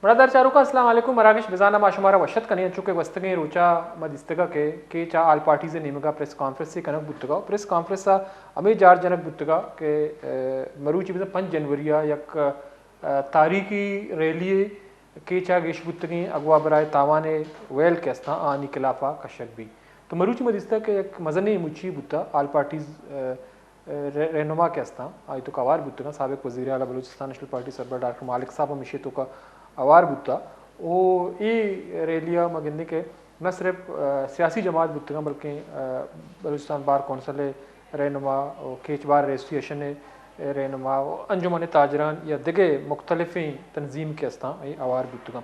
مڑادار چاروکاں، السلام علیکم۔ مراگش بزاناں ما شمارا وش اتک کنیں، انچو کہ گوستگیں روچا ما دیستگا کہ کیچ ء آل پارٹیز ء نیمگا پریس کانفرنسے کنگ بوتگا۔ پریس کانفرنس ء ہمے جار جنگ بوتگا کہ، ء، مروچی بزاں پنچ جنوری ء یک، ء، تاریخی ریلی کیچ ء گیش بوتگیں اغوا برائے تاوان ویل کہ استاں آنی خلاف ء کشگ بیت۔ تو مروچی ما دیستگ کہ یک مزنیں مچی بوتا آل پارٹیز، ء، رہ-، رہنما کہ استاں، آئی توکا ہوار بوتگاں، سابق وزیر اعلی بلوچستان نیشنل پارٹی سربراہ ڈاکٹر مالک صاحب ہم ایشی توکا ہوار بوتا۔ او اے ریلی ء ما گندیں کہ نہ صرف، ء، سیاسی جماعت بوتگاں، بلکیں، ء، بلوچستان بار کونسل ء رہنما و کیچ بار ایسوسی ایشن ء رہنما و انجمن تاجران یا دگہ مختلفیں تنظیم کہ استاں، اے ہوار بوتگاں۔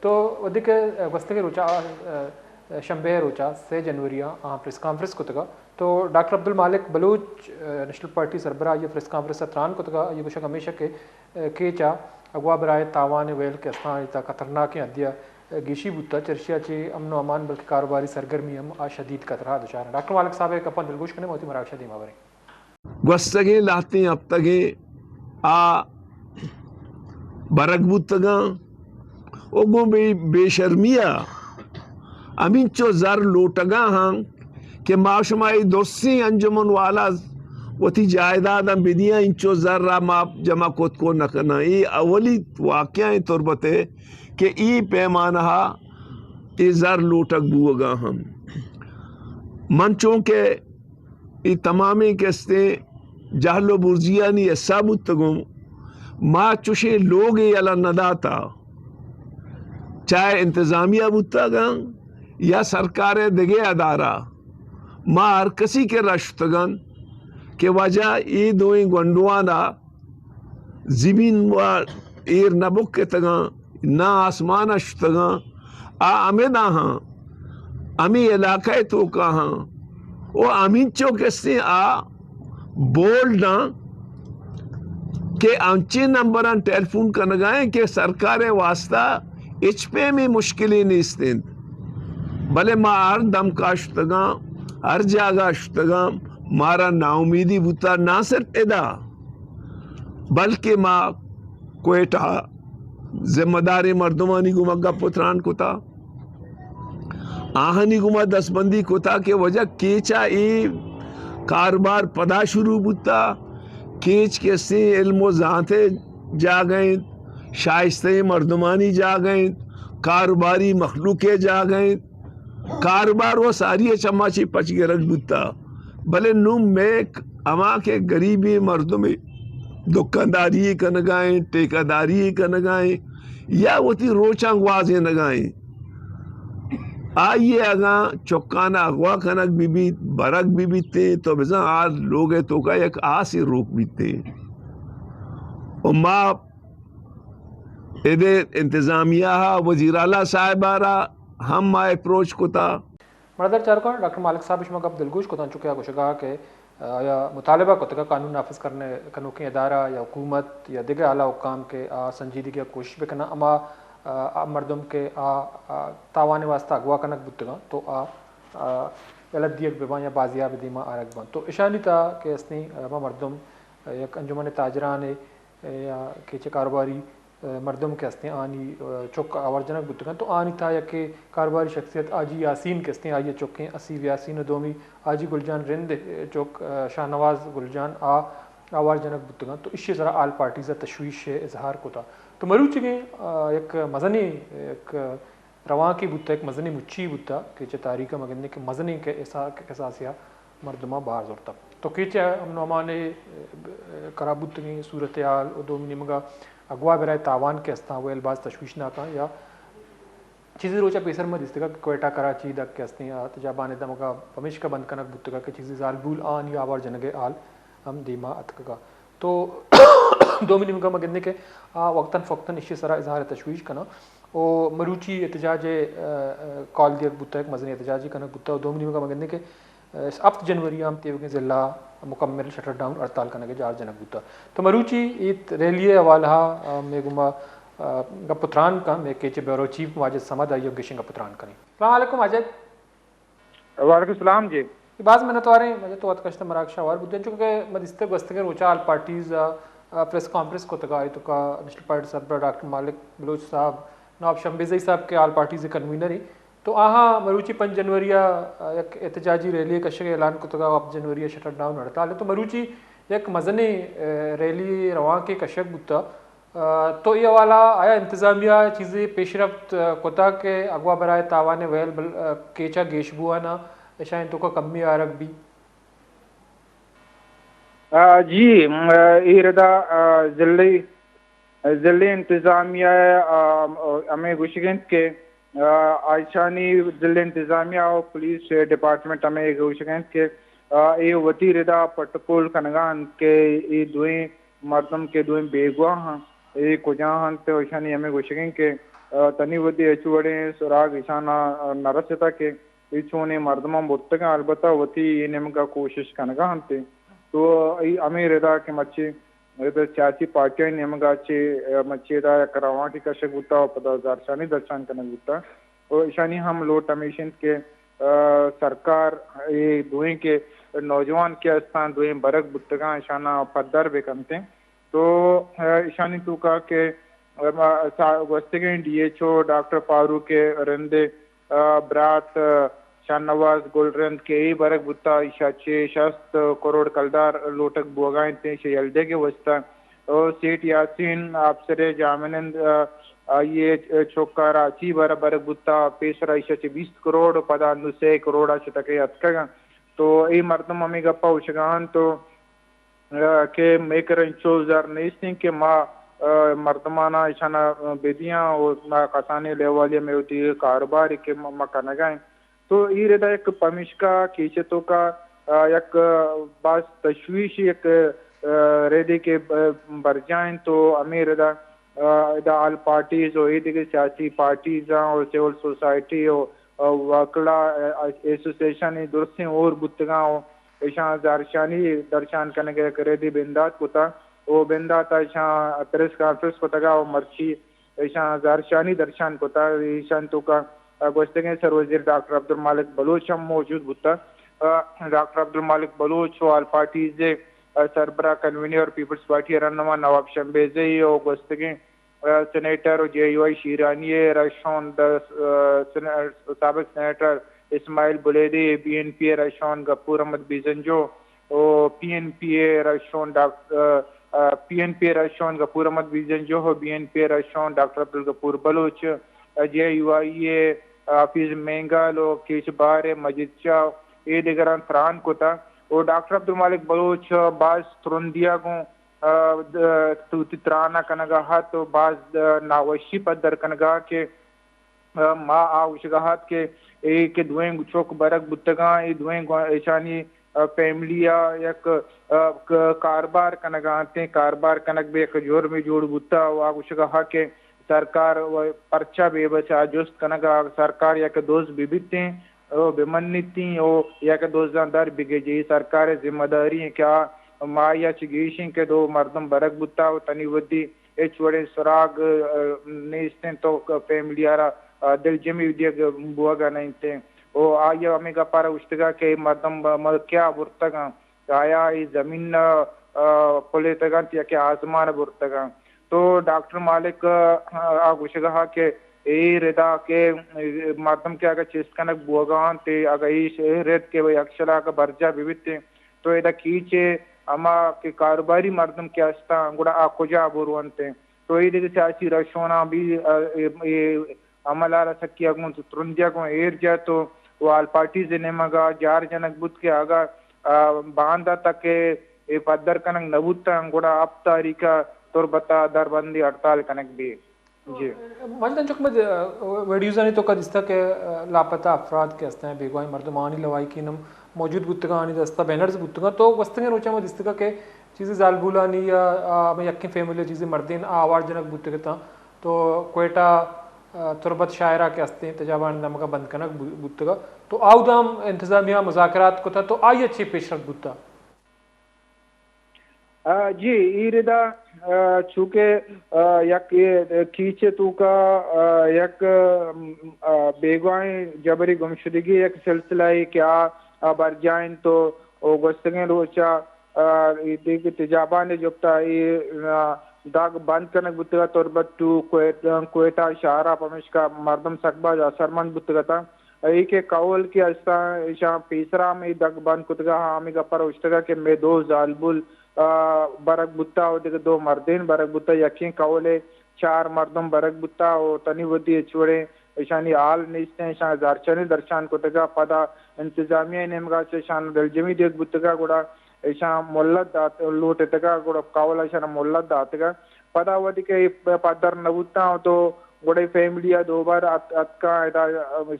تو وھدے کہ گوستگیں روچا، ء، شنبے ء روچا سے جنوری ء آہاں پریس کانفرنس کتگا۔ تو ڈاکٹر عبدالمالک بلوچ، ء، نیشنل پارٹی سربراہ، آئی ء پریس کانفرنس ء تران کتگ ء آئی ء گوشگ ہمیش کہ، ء، کیچ ء اغوا برائے تاوان ویل کہ استاں، آئی تھا خطرناکیں حدی ء گیشی بوتا، چرشی ء چہ امن و امان بلکہ کاروباری سرگرمی ہم آ شدید خطرہ ء دچار انت۔ ڈاکٹر مالک صاحب ء گپاں دلگوش کنیں، ما وتی مراگش ء دیما بریں۔ گوستگیں لہتیں ہپتگے آ برگ بوتگاں و گوں بے، بے شرمی ء ہمینچو زر لوٹگا ہاں کہ ما شما اے درسیں انجمن والا وتی جائیداداں بدیاں، اینچو زر ء ما جمع کت کو نہ کناں۔ اے اولی واقعہ ایں تربت ء کہ اے پیمانہ ء اے زر لوٹگ بوگا ہم۔ من چونکہ اے تمامیں کستیں جہل و برزیانی حصہ بوتگوں، ما چوشیں لوگے یلہ نہ داتا، چاہے انتظامیہ بوتگاں یا سرکار ء دگہ ادارہ، ما ہر کسی کہ رشتگن کہ واجہ اے دوئیں گونڈوانا زمین و ایر نہ بکتگاں، نہ آسمان ء شتگاں، آ ہمے داہاں، ہمے علاقہ ء توکا ہاں، و ہمینچو کسے آ بولڈاں کہ انچیں نمبراں ٹیلیفون کنگائیں کہ سرکار ء واسطہ ہچ پیمیں مشکلے نیست انت، بلے ما ہر دمکا شتگاں، ہر جاگہ شتگاں، مارا ناامیدی بوتا، نہ صرف ادا، بلکہ ما کوئٹہ ذمہ داریں مردمانی گوما گپ و تران کتا، آہانی گوما دستبندی کتا کہ وجہ کیچا اے کاربار پدا شروع بوتا، کیچ کسیں علم و زانت جاگہ انت، شائستہ مردمانی جاگہ انت، کاروباری مخلوق جاگہ انت، کاروبار و ساری چما چی پچ گرگ بوتا، بلے نوں مئے ہما کہ گریبیں مردمے دکانداری کنگائیں، ٹیکہ داری کنگائیں یا وتی روچاں گوازینگائیں، آئی ء اگاں چکان ء اغوا کنگ بہ بیت، برگ بہ بیتیں، تو بزاں آ لوگ ء توکا یک آسے روک بیتیں۔ و ما ادے انتظامیہ ء وزیر اعلی صاحب ء را ہم ما اپروچ کتا۔ مڑادار چاروکاں، ڈاکٹر مالک صاحب ء شما گپ دلگوش کتاں، چونکہ آ گوشگا کہ آیا مطالبہ کتگا قانون نافذ کرنے کنوکیں ادارہ یا حکومت یا دگہ اعلی حکام کہ آ سنجیدگی ء کوشش بکناں، اما، آ، آ مردم کہ آ، آ تاوان واسطہ اغوا کنگ بوتگاں تو آ، آ یلہ دیگ بباں یا بازیاب دیما آرگ باں۔ تو اشانی تہا کہ استیں ہما مردم، آ، یک انجمن تاجران یا کہ چہ کاروباری، آ، مردم کہ استیں آنی، آ، چک آوار جنگ بوتگاں تو آنی تہا یکے کاروباری شخصیت حاجی یاسین کہ استیں آئی ء چکیں حسیب یاسین و دومی حاجی گلجان رند ء چک، آ، شاہنواز گلجان آ آوار جنگ بوتگاں تو ایشی سرا آل پارٹیز ء تشویش ء اظہار کتا۔ تو مروچیگیں، آ، یک مزنیں یک روانکے بوتہ، یک مزنیں مچی بوتہ کہ چہ تاریخ ء ما گندیں کہ مزنیں کہ اسا-، کہ کساسے ء مردماں بہر زرتہ۔ تو کیچ ء امن و امان ء کرا بوتگیں صورتحال و دومی نیمگ ء اغوا برائے تاوان کہ استاں ویل باز تشویشناک آں یا چیزے روچ ء پیسر ما دیستگ کہ کوئٹہ کراچی دک کہ استیں آ تجابان ء دمگ ء پمیشکا بند کنگ بوتگ کہ چیزے زالبول آنی آوار جنگ ء حال ہم دیما اتکگ۔ تو دومی نیمگا ما گندیں کہ آ وقتاً فوقتاً ایشی سرا اظہار تشویش کناں۔ و مروچی احتجاج، آ، آ، کال دیگ بوتا، یک مزنیں احتجاجے کنگ بوتا۔ و دومی نیمگا ما گندیں کہ، آ، ہفت جنوری ہم تیوگیں ضلع مکمل شٹر ڈاؤن ہڑتال کنگ جار جنگ بوتا۔ تو مروچی ایت ریلی حوالہ، آ، مے گما، آ، گپ و تران کن، مے کیچ بیورو چیف ماجد صمد آئی گشن گپ و تران کنی۔ السلام علیکم ماجد۔ وعلیکم السلام جی۔ باز منتواریں، مجھے تو وت کشت مراگش آوار بودیں، چونکہ ما دیستہ گوستگیں روچا آل پارٹیز ء، ء، پریس کانفرنس کتگا، آئی توکا نیشنل پارٹی سربراہ ڈاکٹر مالک بلوچ صاحب، نواب شمبیزئی صاحب کہ آل پارٹیز ءِ کنوینر ایں، تو آہاں مروچی پنچ جنوری ءَ یک احتجاجی ریلی کشگ ءِ اعلان کتگ ءُ ہپت جنوری ءَ شٹر ڈاؤن ہڑتال ایں۔ تو مروچی یک مزنیں، اے، ریلی روانکے کشگ بوتگ۔ اے، تو اے حوالہ آیا انتظامیہ چیزے پیش رفت، اے، کتگ کہ اغوا برائے تاوان ویل بل-، اے، کیچ ءَ گیش بوان ءَ اشانی توکا کمی آرگ بی؟ آ، جی، م-، اے ردا، آ، ضلعی، ضلعی انتظامیہ ءَ، آ، ہمے گوشگ انت کہ، آ، آ اشانی ضلعی انتظامیہ ءُ پولیس ڈپارٹمنٹ ہمے گوشگ انت کہ، آ، اے وتی ردا پٹ پول کنگا انت کہ اے دوئیں مردم کہ دوئیں بیگواہ انت، اے کجا انت؟ اشانی ہمے گوشگ انت کہ، آ، تنی وھدی ہچ وڑیں سراغ اشانا، آ، نہ رستا کہ اے چونیں مردماں برتگ انت، البتہ وتی اے نیمگا کوشش کنگا انت۔ تو اے ہمے ردا کہ مچی ادا سیاسی پارٹیانی نیمگا چہ، اے، مچی ادا یک روانکے کشگ بوتا ءُ پدا زہرشانی درشان کنگ بوتا۔ ءُ اشانی ہم لوٹ ہمیش انت کہ، اے، سرکار اے دوئیں کہ نوجوان کہ استاں، دوئیں برگ بوتگاں، اشاناں پدر بکنت۔ تو، اے، اشانی توکا کہ، اے، ما-، سا-، گوستگیں ڈی ایچ او ڈاکٹر فاروق رند ءِ، اے، برات، اے، شاہنواز گل رند کہ اے برگ بوتا، ایشا چہ شست کروڑ کلدار لوٹگ بوگا انت، ایشی یلہ دیگ ءِ واسطہ۔ او سیٹ یاسین آپسر جامنند، اے، آئی ءِ چکا راچی بر برگ بوتا، پیسرا ایشا چہ بیست کروڑ ءُ پدا انو سے کروڑ ءَ شتگ ءُ اتکگ انت۔ تو اے مردم ہمے گپا گوشگا انت تو، اے، کہ مئے کرا انچو زر نیست انت کہ ما، اے، مردماناں اشاناں بدیاں ءُ ما کسانیں لیوالے ءَ مئے وتی کاروبارے کہ ما، ما کنگا ایں۔ تو اے ردا یک پمیشکا کیچ ءِ توکا، اے، یک، اے، باز تشویش یک، اے، ردے کہ ب-، برجاہ انت تو ہمے ردا، اے، ادا آل پارٹیز ءُ اے دگہ سیاسی پارٹیزاں ءُ سول سوسائٹی ءُ، اے، وکلا، اے، ایسوسی ایشن درستیں ہور بوتگاں ءُ ایشاں زہرشانی درشان کنگ ءِ یک ردے بندات کتا ءُ بندات ءَ ایشاں پریس کانفرنس کتگا ءُ مرچی ایشاں زہرشانی درشان کتا۔ ایشانی توکا گوستگیں سروزیر ڈاکٹر عبدالمالک بلوچ ہم موجود بوتا۔ ڈاکٹر عبدالمالک بلوچ ءُ آل پارٹیز ءِ سربراہ، کنوینر پیپلز پارٹی ءِ رہنما نواب شمبیزئی ءُ گوستگیں، اے، سینیٹر ءُ جے یو آئی شیرانی ءِ رہشون، اے، سینیٹ-، سابق سینیٹر اسماعیل بلیدی، بی این پی ءِ رہشون غفور احمد بیزنجو ءُ پی این پی ءِ رہشون ڈاک-، اے، اے، پی این پی ءِ رہشون غفور احمد بیزنجو ءُ بی این پی ءِ رہشون ڈاکٹر عبدالغفور بلوچ، اے، جے یو آئی ءِ حافظ مینگل ءُ کیچ بہار ءِ مجید شاہ ءُ اے دگراں تران کتا ءُ ڈاکٹر عبدالمالک بلوچ باز ترندی ءَ گوں، اے، د-، تو وتی تران ءَ کنگا ات ءُ باز، اے، ناوشی پدر کنگا کہ، اے، ما آ گوشگا ات کہ اے کہ دوئیں چک برگ بوتگاں، اے دوئیں گو-، ایشانی، اے، فیملی ءَ یک، اے، ک-، کاربار کنگا انت، کاربار کنگ بہ یک جرمے جوڑ بوتا ءُ آ گوشگا ات کہ سرکار ءَ پرچا بے بس ءَ جست کنگا، سرکار یک دز بہ بیتیں ءُ بہ منیتیں ءُ یک دزاں در بگیجی، سرکار ءِ ذمہ داری انت کہ آ ماہی ءَ چہ گیشیں کہ دو مردم برگ بوتا ءُ تنی وھدی ہچ وڑیں سراگ، اے، نیست انت ءُ فیملی ءَ را، اے، دلجمی دیگ بوگ ءَ نہ انت ءُ آئی ءَ ہمے گپ ءَ را گوشتگ کہ اے مردم ب-، م-، کیا برتگ انت، آیا اے زمین ءَ، اے، پلیتگ انت یا کہ آزمان ءَ برتگ انت؟ تو ڈاکٹر مالک، اے، آ گوشگ ءَ کہ اے ردا کہ مردم کہ اگہ چست کنگ بوگ ءَ انت، اگہ اے ش-، اے رد کہ یکشلا اگہ برجاہ بہ بیت، تو ادا کیچ ءِ ہما کہ کاروباری مردم کہ استاں، گڑا آ کجا برو انت؟ تو اے دگہ سیاسی رہشوناں بھی، اے، اے، عمل ءَ را سکی ءَ گوں ترندی ءَ گوں ایر جت ءُ آل پارٹیز ءِ نیمگ ءَ جار جنگ بوت کہ اگاں، آ، باندا تک ءَ اے پدر کنگ نہ بوتاں، گڑا ہپت تاریخ ءَ تربت ءَ دربندی ہڑتال کنگ بیت۔ جی۔ من تنچک مد ویڈیوزانی توکا دیستگ کہ، آ، لاپتہ افراد کہ ہستیں، بیگواہیں مردمانی لواحقین ہم موجود بوتگاں، آنی دستا بینرز بوتگاں۔ تو گوستگیں روچاں ما دیستگا کہ چیزے زالبولانی یا، آ، ہمے یکیں فیملی ءِ چیزے مردین آ آوار جنگ بوتگ اتاں۔ تو کوئٹہ، آ، تربت شاعرہ کہ ہستیں تجابان دمگا بند کنگ بو-، بوتگا۔ تو آودا ہم انتظامیہ مذاکرات کتا، تو آئی ءَ چے پیش رفت بوتا؟ آ، جی، اے ردا، آ، چونکہ، آ، یک اے کیچ ءِ توکا، آ، یک، آ، بیگواہیں جبری گمشدگی یک سلسلہ ءَ کہ آ، آ، برجاہ انت ءُ گوستگیں روچا، آ، اے دگہ تجابان ءِ جپتا اے، آ، دگ بند کنگ بوتگ ات، تربت ٹو کوئٹ-، کوئٹہ شہر ءَ، پمیشکا مردم سک باز اثرمند بوتگ اتاں۔ اے کہ کول کہ استاں، ایشاں پیسرا ہم اے دگ بند کتگ ءَ، ہاں، ہمے گپ ءَ اوشتگ ءَ کہ مئے دو زالبول، آ، برگ بوتہ ءُ دگہ دو مردین برگ بوتہ، یکیں کول ءِ چار مردم برگ بوتہ ءُ تنی وھدی ہچ وڑیں ایشانی حال نیست ایں، ایشاں زہرشانی درشان کتگ ءَ، پدا انتظامیہ ءِ نیمگ ءَ چہ ایشاں دلجمی دیگ بوتگ ءَ، گڑا ایشاں مہلت دات، لوٹتگ ءَ، گڑا کول ءَ ایشاں مہلت داتگ ءَ۔ پدا وھدے کہ اے پدر نہ بوتاں تو گڑا اے فیملی ءَ دوبر ات-، اتکاں ادا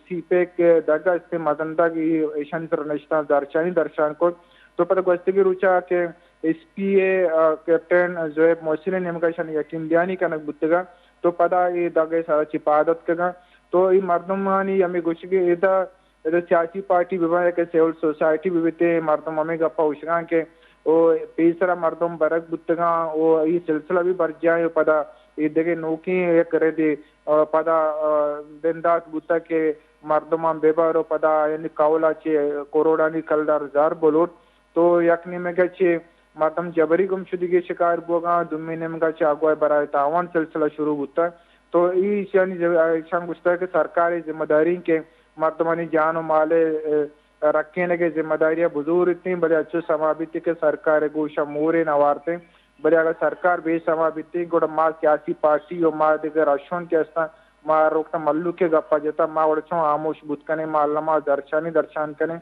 سی پیک دگ ءَ استیں مزن دگ، ایشانی سر ءَ نشتاں زہرشانی درشان کت۔ تو پدا گوستگیں روچ ءَ کہ ایس پی ءِ، آ، کیپٹن زویب محسن ءِ نیمگ ءَ ایشانی یقین دہانی کنگ بوتگ ءَ، تو پدا اے دگ ءِ سر ءَ چہ پاد اتکگ ءَ۔ تو اے مردمانی ہمے گوشگ ءَ ادا ادا سیاسی پارٹی بہ باں یا کہ سول سوسائٹی بہ بیت، مردم ہمے گپ ءَ گوشگ ءَ کہ او پیسرا مردم برگ بوتگ ءَ، او اے سلسلہ بھی برجاہ ءَ، پدا اے دگہ نوکیں یک ردے، آ، پدا، آ، بندات بوتگ کہ مردماں بہ بر ءُ پدا یعنی کول ءَ چہ کروڑانی کلدار زر بلوٹ۔ تو یک نیمگ ءَ چہ مردم جبری گمشدگی ءِ شکار بوگ ءَ، دومی نیمگ ءَ چہ اغوا برائے تاوان سلسلہ شروع بوتگ۔ تو ایشانی ز-، ایشاں گوشتگ کہ سرکار ءِ ذمہ داری کہ مردمانی جان ءُ مال ءِ، ءَ، رکینگ ءِ ذمہ داری ءَ بزور اتیں، بلے اچو سما بیت کہ سرکار ءِ گوش ءَ مورے نہ وارتیں۔ بلے اگاں سرکار بے سما بیتیں، گڑا ما سیاسی پارٹی ءُ ما دگہ رہشون کہ استاں، ما روکتا ملوک ءِ گپ ءَ جتا، ما وڑ چون ہاموش بوت کنیں، ما الما زہرشانی درشان کنیں۔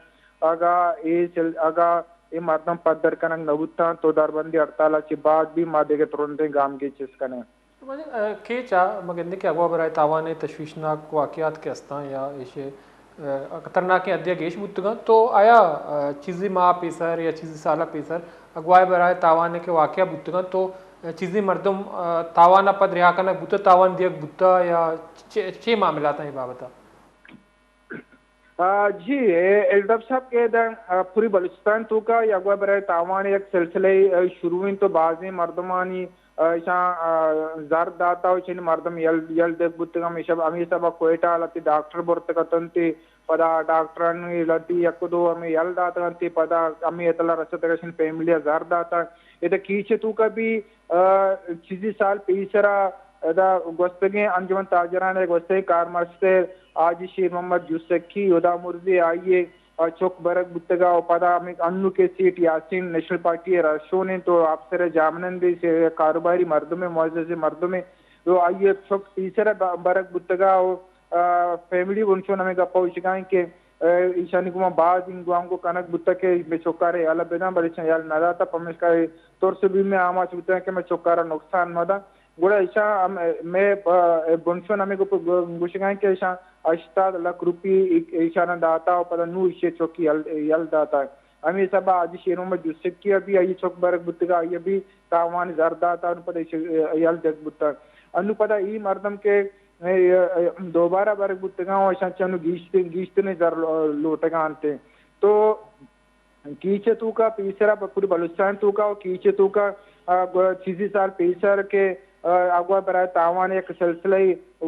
اگاں اے سل-، اگاں اے مردم پدر کنگ نہ بوتاں، تو دربندی ہڑتال ءَ چہ بعد بھی ما دگہ ترندیں گامگیج چست کنیں۔ تو واجہ، اے، کیچ ءَ ما گندیں کہ اغوا برائے تاوان ءِ تشویشناک واقعات کہ استاں یا ایشی، اے، خطرناکیں حدے ءَ گیش بوتگاں، تو آیا، اے، چیزی ماہ پیسر یا چیزی سال ءَ پیسر اغوا برائے تاوان ءِ کہ واقعہ بوتگاں، تو، اے، چیزی مردم، اے، تاوان ءَ پد رہا کنگ بوتہ، تاوان دیگ بوتہ یا چے، چے معاملات ایں اے بابت ءَ؟ آ، جی، اے، ایلڈپ صاحب کہ داں، آ، پوری بلوچستان توکا یا اغوا برائے تاوان یک سلسلہ، آ، شروع انت تو بازیں مردمانی، آ، ایشاں، آ، زر داتا ءُ چنی مردم یل، یل دگ بوتگ۔ ہمیشہ، ہمے سبب کوئٹہ حالتی ڈاکٹر برتگ اتنتی، پدا ڈاکٹرانی لڈی یک دو ہمے یل داتگ انتی، پدا ہمے اطلاع رسیتگ اشن فیملی ءَ زر داتا۔ ادا کیچ توکا بھی، آ، چیزی سال پیسرا ادا گوستگیں انجمن تاجران ءِ گوستگیں کارمستر حاجی شیر محمد جوسکی ہدا مرزی آئی ءِ چک برگ بوتگ ءَ ءُ پدا ہمے انوکیں سیٹ یاسین نیشنل پارٹی ءِ رہشون انت ءُ آپسر ءِ جاہمنندے، کاروباری مردمے، معززیں مردمے، تو آئی ءِ چک پیسر ءَ ب-، برگ بوتگ ءَ ءُ، آ، فیملی بنشون ہمے گپ ءَ گوشگ ءَ انت کہ، آ، ایشانی گوما باز انگو آنگو کنگ بوتگ کہ مئے چکار ءَ یلہ بداں، بلے ایشاں یل نہ داتگ، پمیشکا اے ترس ءُ بیم ءِ آماچ بوتگ کہ مئے چکار ءَ نقصان مہ داں۔ گڑا ایشاں ہم، مئے، آ، بنشون ہمے گپ گوشگ ءَ انت کہ ایشاں ہشتاد لکھ روپی ایشاناں داتا ءُ پدا نوں ایشی ءِ چکی یل، یل داتا۔ ہمے سبب حاجی شیر محمد جوسکی ءَ بھی آئی چک برگ بوتگ ءَ، آئی ءَ بھی تاوان زر داتا، انوں پدا ایشی یل دگ بوتگ۔ انوں پدا اے مردم کہ، اے، اے، دوبارہ برگ بوتگ ءَ، ایشاں چہ انوں گیشتر، گیشتریں زر لو-، لوٹگ ءَ انت۔ تو کیچ ءِ توکا پیسرا پ-، پوری بلوچستان توکا ءُ کیچ ءِ توکا، آ، گ-، چیزی سال پیسر کہ، آ، اغوا برائے تاوان یک سلسلہ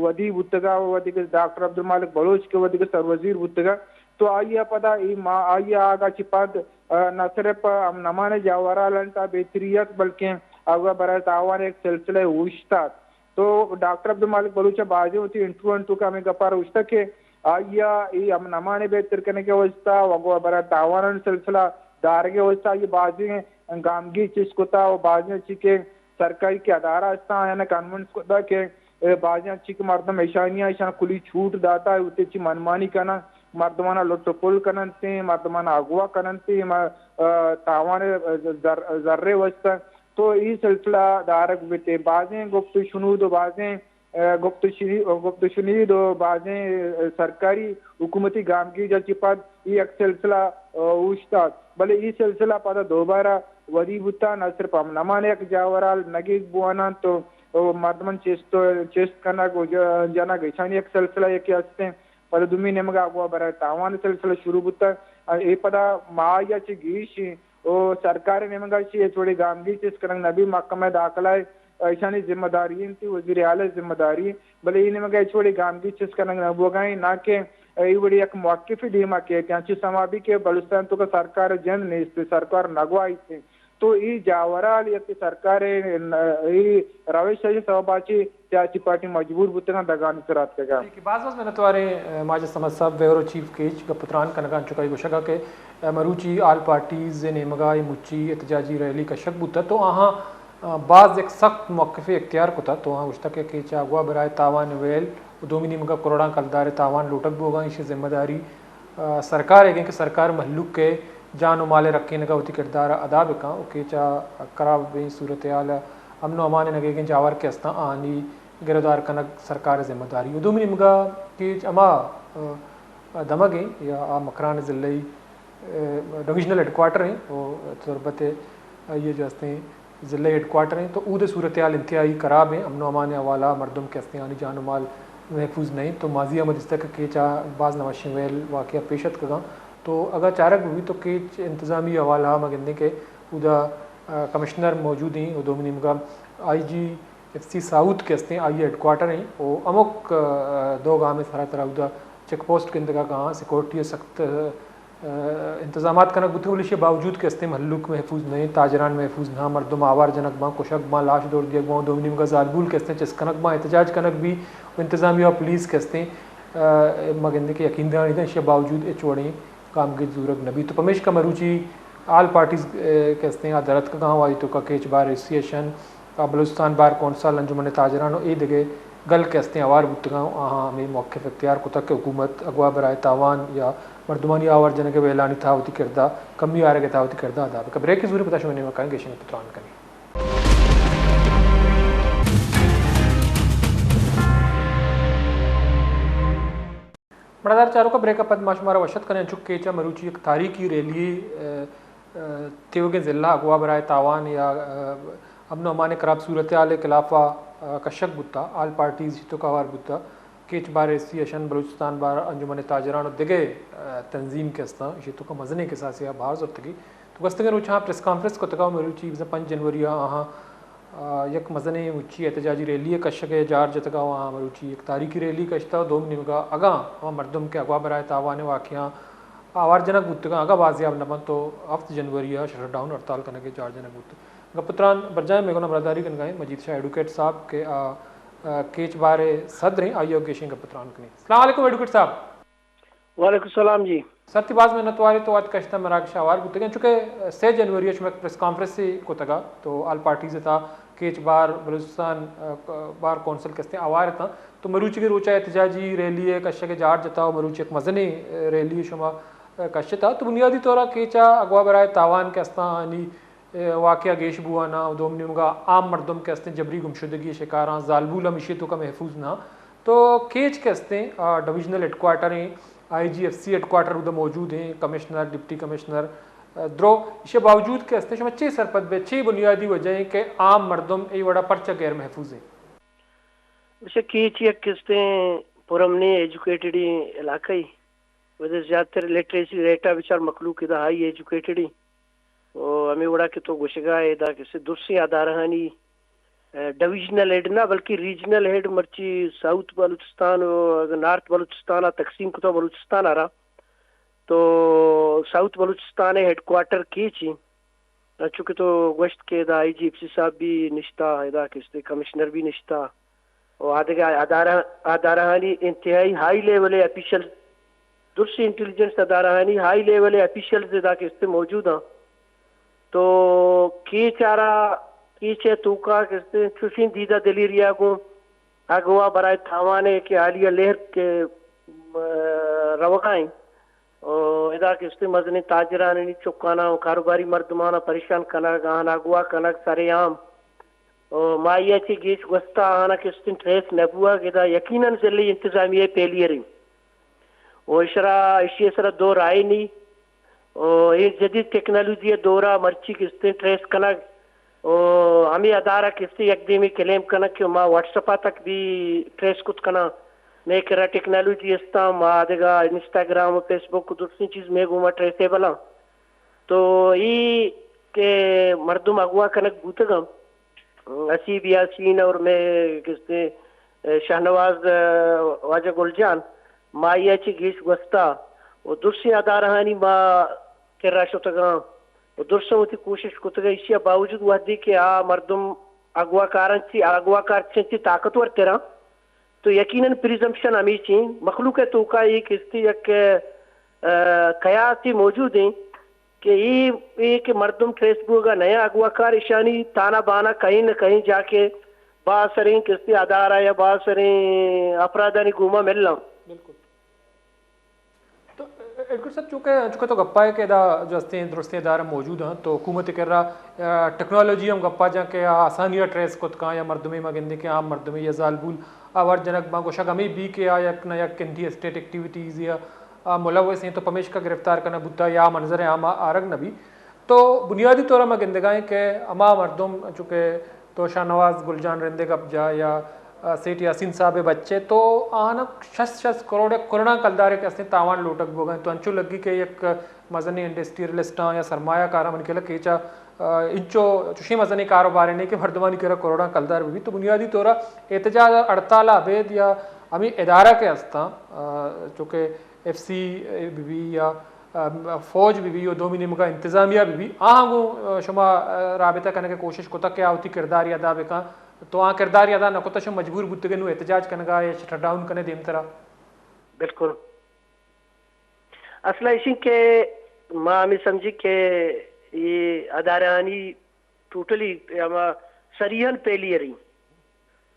ودی بوتگا ءُ ودی کہ ڈاکٹر عبدالمالک بلوچ کہ ودی کہ سروزیر بوتگا، تو آئی ءَ پدا اے ما-، آئی ءَ آگا چہ پد، آ، نہ صرف امن امان ءِ جاورا لنٹا بہتری ات، بلکیں اغوا برائے تاوان یک سلسلہ اوشتات۔ تو ڈاکٹر عبدالمالک بلوچ ءَ بازیں وتی انٹرویو انت توکا ہمے گپا را گوشتگ کہ آئی ءَ اے امن امان ءِ بہتر کنگ ءِ واستہ ءُ اغوا برائے تاوانانی سلسلہ دارگ ءِ واستہ آئی ءَ بازیں گامگیج چست کتا ءُ بازیں چی کہ سرکاری کہ ادارہ استاں آیاں کنونس کتا کہ، اے، بازیں چی کہ مردم ایشانی ءَ ایشاں کلی چھوٹ داتا، وتی چی منمانی کناں، مردماں لٹ ءُ پل کننت، مردماں اغوا کننت، ما، آ، تاوان ءِ زر-، زر ءِ واستہ۔ تو اے سلسلہ دارگ بیت۔ بازیں گپت ءُ شنود ءُ بازیں، اے، گپت ءُ شنی-، گپت ءُ شنید ءُ بازیں، اے، سرکاری حکومتی گامگیج ءَ چہ پد اے یک سلسلہ، اے، اوشتات۔ بلے اے سلسلہ پدا دوبارہ ودی بوتا، نہ صرف امن امان یک جاورال نگیگ بوانان تو، او، مردمن چست، چست کنگ ءُ ج-، جنگ ایشانی یک سلسلہ یکے ہستیں۔ پدا دومی نیمگا اغوا برائے تاوان سلسلہ شروع بوتا۔ اے پدا ماہ یا چہ گیش او سرکار ءِ نیمگ ءَ چہ ہچ وڑیں گامگیج چست کنگ نہ بیت۔ محکمہ داخلہ ءِ ایشانی ذمہ داری انت، وزیر اعلی ءِ ذمہ داری، بلے اے نیمگ ءَ ہچ وڑیں گامگیج چست کنگ نہ بوگ ءَ انت، نہ کہ اے وڑیں یک موقفے دیم ءَ کیت۔ انچو سما بیت کہ بلوچستان توکا سرکار ءِ جند نیست، سرکار نہ گواہیت۔ تو اے جاورال یا کہ سرکار ءِ اے روش ءِ سبب ءَ چہ سیاسی پارٹی مجبور بوتگاں دگانی سر اتکگاں۔ ٹھیک ہے، باز باز منتواریں، اے، ماجد صمد صاحب، بیورو چیف کیچ گپ ءُ تران کنگا انچو کہ آئی گوشگا کہ، اے، مروچی آل پارٹیز ءِ نیمگا اے مچی احتجاجی ریلی کشگ بوتہ تو آہاں، اے، باز یک سخت موقفے اختیار کتہ تو آہاں گوشتہ کہ کیچ ءَ اغوا برائے تاوان ویل ءُ دومی نیمگا کروڑاں کلدار ءِ تاوان لوٹگ بوگا، ایشی ذمہ داری، اے، سرکار ءِ گیں کہ سرکار مہلوک ءِ جان ءُ مال ءِ رکینگا وتی کردار ءَ ادا بکاں ءُ کیچ ءَ کرابیں صورتحال ءَ امن ءُ امان ءِ نگیگیں جاور کہ استاں آہانی گرودار کنگ سرکار ءِ ذمہ داری۔ ءُ دومی نیمگا کیچ ہما، اے، دمگ ایں یا آ مکران ضلعی، اے، ڈویژنل ہیڈ کوارٹر ایں ءُ تربت ءِ آئی ءِ جو استیں ضلعی ہیڈ کوارٹر ایں تو اود ءِ صورتحال انتہائی کراب ایں، امن ءُ امان ءِ حوالہ ءَ مردم کہ استیں آہانی جان ءُ مال محفوظ نہ ایں تو ماضی ءَ ما دیستہ کہ کیچ ءَ باز نوشیں ویل واقعہ پیش اتکگاں تو اگاں چارگ بہ بیت تو کیچ انتظامی حوالہ ءَ ما گندیں کہ اودا، اے، کمشنر موجود ایں ءُ دومی نیمگا آئی جی ایف سی ساؤتھ کہ استیں آئی ءِ ہیڈ کوارٹر ایں ءُ ہمک، اے، دو گام ءِ سرا ترا اودا چیک پوسٹ گندگا کاں، سیکورٹی ءِ سخت، اے، انتظامات کنگ بوتگ، بلے ایشی باوجود کہ استیں مہلوک محفوظ نہ ایں، تاجران محفوظ نہ، مردم آوار جنگ باں، کشگ باں، لاش دور دیگ باں، دومی نیمگا زالبول کہ استیں چست کنگ باں، احتجاج کنگ بی ءُ انتظامیہ ءُ پولیس کہ استیں، اے، ما گندیں کہ یقین دہانی داں، ایشی باوجود ہچ وڑیں گامگیج زورگ نہ بیت۔ تو پمیشکا مروچی آل پارٹیز، اے، کہ استیں آ در اتکگاں ءُ آئی توکا کیچ بار ایسوسی ایشن، آ بلوچستان بار کونسل، انجمن تاجران ءُ اے دگہ گل کہ استیں ہوار بوتگاں، آہاں ہمے موقف اختیار کتگ کہ حکومت اغوا برائے تاوان یا مردمانی آوار جنگ ءِ ویلانی تہا وتی کردار، کمی آرگ ءِ تہا وتی کردار ادا بکن۔ بریک ءِ زوریں پدا شمئے نیمگا کائیں، گیشیں گپ ءُ تران کنیں۔ مڑادار چاروکاں، بریک ءَ پد ما شمارا وش اتک کنیں۔ انچو کہ کیچ ءَ مروچی یک تاریخی ریلی، اے، اے، تیوگیں ضلع اغوا برائے تاوان یا، اے، امن ءُ امان ءِ کراب صورتحال ءِ خلاف ءَ، اے، کشگ بوتا، آل پارٹیز ایشی توکا ہوار بوتا، کیچ بار ایسوسی ایشن، بلوچستان بار انجمن تاجران ءُ دگہ، اے، تنظیم کہ استاں، ایشی توکا مزنیں کساسے ءَ بہر زرتگی۔ تو گوستگیں روچاں پریس کانفرنس کتگا ءُ مروچی بزاں پنچ جنوری ءَ آہاں آ، یک مزنیں مچی احتجاجی ریلی ءِ کشگ ءِ جار جتگ ءُ آ مروچی یک تاریخی ریلی کشتہ ءُ دومی نیمگ ءَ اگاں ہما مردم کہ اغوا برائے تاوان ءِ واقعہاں آوار جنگ بوتگاں اگاں بازیاب نہ بنت تو ہفت جنوری ءَ شٹ ڈاؤن ہڑتال کنگ ءِ جار جنگ بوت۔ گپ ءُ تران برجاہیں مئے گونا برادری کنگا ایں مجید شاہ ایڈوکیٹ صاحب کہ آ، آ، کیچ بار ءِ صدر ایں، آئی ءَ گیشیں گپ ءُ تران کنیں۔ السلام علیکم ایڈوکیٹ صاحب۔ وعلیکم السلام جی۔ سر تئی باز منتوار ایں تو وت کشتہ مراگش ءَ ہوار بوتگیں، چونکہ سے جنوری ءَ شما یک پریس کانفرنسے کتگ ءَ تو آل پارٹیز ءِ تہا کیچ بار بلوچستان، ا، بار کونسل کہ استیں ہوار اتاں تو مروچیگیں روچ ءَ احتجاجی ریلی ءِ کشگ ءِ جار جتا ءُ مروچی یک مزنیں، ا، ریلی شما، ا، کشتا تو بنیادی طور ءَ کیچ ءَ اغوا برائے تاوان کہ استاں آہانی اے، واقعہ گیش بواناں ءُ دومی نیمگا عام مردم کہ استیں جبری گمشدگی ءِ شکاراں، زالبول ہم ایشی توکا محفوظ نہ۔ تو کیچ کہ استیں، آ، ڈویژنل ہیڈ کوارٹر ایں، آئی جی ایف سی ہیڈ کوارٹر اودا موجود ایں، کمشنر، ڈپٹی کمشنر، آ، درو ایشی باوجود کہ استیں، شما چے سرپد بے، چے بنیادی وجہ ایں کہ عام مردم اے وڑا پرچہ غیر محفوظ ایں؟ بشک کیچ یک استیں پرامنیں ایجوکیٹڈیں علاقہ ایں۔ وجہ زیادہ تر لٹریسی ریٹ ءَ بچار مخلوق ادا ہائی ایجوکیٹڈ ایں۔ ءُ ہمے وڑا کہ تو گوشگا ئے ادا کہ سے درسیں ادارہانی، اے، ڈویژنل ہیڈ نہ بلکہ ریجنل ہیڈ مرچی ساؤتھ بلوچستان ءُ اگاں نارتھ بلوچستان ءَ تقسیم کتو بلوچستان ءَ را تو ساؤتھ بلوچستان ءِ ہیڈ کوارٹر کیچ ایں۔ انچو کہ تو گوشت کہ ادا آئی جی ایف سی صاحب بھی نشتا، ادا کہ استے کمشنر بھی نشتا۔ ءُ آ دگہ ادارہ، ادارہانی انتہائی ہائی لیول ءِ آفیشل، درسیں انٹیلیجنس ادارہانی ہائی لیول ءِ آفیشلز ادا کہ استے موجود ایں۔ تو کیچ ءَ را، کیچ ءِ توکا کہ استے چوشیں دیدہ دلیریا گوں اغوا برائے تاوان ءِ کہ حالیہ لہر کہ، م، روگا ایں۔ ءُ ادا کہ استے مزنیں تاجرانانی چکاناں ءُ کاروباری مردماناں پریشان کنگ، آہاں اغوا کنگ سرے عام۔ ءُ ماہی ءَ چہ گیش گوستا آہاں کہ استیں ٹریس نہ بوگ، ادا یقیناً ضلعی انتظامیہ فیلئر ایں۔ ءُ اشرا، اشی سرا دو رائے نی۔ ءُ اے جدید ٹیکنالوجی ءِ دورا مرچی کہ استیں ٹریس کنگ ءُ ہمے ادارہ کہ استے یک دیمی کلیم کنگ کہ ما واٹس اپ ءَ تک بھی ٹریس کت کناں۔ مئے کرا ٹیکنالوجی استاں، ما دگہ انسٹاگرام ءُ فیس بک ءُ درسیں چیز مئے گوما ٹریسیبل ایں۔ تو اے کہ مردم اغوا کنگ بوتگ ایں، حسیب یاسین اور مئے کستے شاہنواز، واجہ گل جان، ما آئی ءَ چہ گیش گوستا ءُ درسیں ادارہانی ما کرا شتگاں۔ درساں وتی کوشش کتگ، ایشی ء باوجود وھدے کہ آ مردم اغواکاراں چی، اغواکار چنچی طاقتور تراں، تو یقیناً پریزمپشن ہمیش ایں، مخلوق ء توکا اے کستی یک، ا، قیاسی موجود ایں کہ اے، اے کہ مردم ٹریس بوگا نیا اغواکار، ایشانی تانا بانا کہیں نہ کہیں جا کے بااثریں کستی ادارہ یا بااثریں افرادانی گوما ملاں۔ بالکل۔ تو ایڈوکیٹ صاحب، چونکہ، چونکہ تو گپا ہے کہ ادا جو ہستیں درستیں ادارہ موجود ہیں، تو حکومت کرا، آ، ٹیکنالوجی ہم گپا جاں کہ آ آسانی ء ٹریس کت کاں، یا مردمے ما گندیں کہ عام مردمے یا زالبول آ ور جنگ باں، گوشگ ہمیں بی کہ آ یک نہ یک اینٹی اسٹیٹ ایکٹیویٹیز یا، آ، ملوث ہیں، تو پمیشکا گرفتار کنگ بوتا یا منظر عام آ آرگ نہ بی۔ تو بنیادی طور ما گندگائیں کہ ہما مردم، چونکہ تو شاہ نواز گل جان رندے گپ جا یا، آ، سیٹھ یاسین صاحب بچے، تو آہاں شست شست کروڑ یا کروڑاں کلدار ء کہ استیں تاوان لوٹگ بوگا انت۔ تو انچو لگی کہ یک مزنیں انڈسٹریلسٹاں یا سرمایہ کاراں من کلا کیچا، آ، انچو چوشیں مزنیں کاروبارے نے کہ مردمانی کرا کروڑاں کلدار بہ بیت۔ تو بنیادی طور ء احتجاج ہڑتال ء ابید یا ہمیں ادارہ کہ استاں، آ، چونکہ ایف سی بہ بی یا، آ، فوج بہ بی یا دومی نیمگا انتظامیہ بہ بی، آہاں گوں، آ، شما، آ، رابطہ کنگ ء کوشش کتگ کہ آ وتی کرداری ادا بکن، تو آ کرداری ادا نہ کتگ، شما مجبور بوتگے نوں احتجاج کنگا یا شٹ ڈاؤن کنے دیمترا؟ بالکل۔ اصل ایشی کہ ما ہمیں سمجھی کہ یہ ادارہانی ٹوٹلی ہما سریحاً فیلیئر ایں۔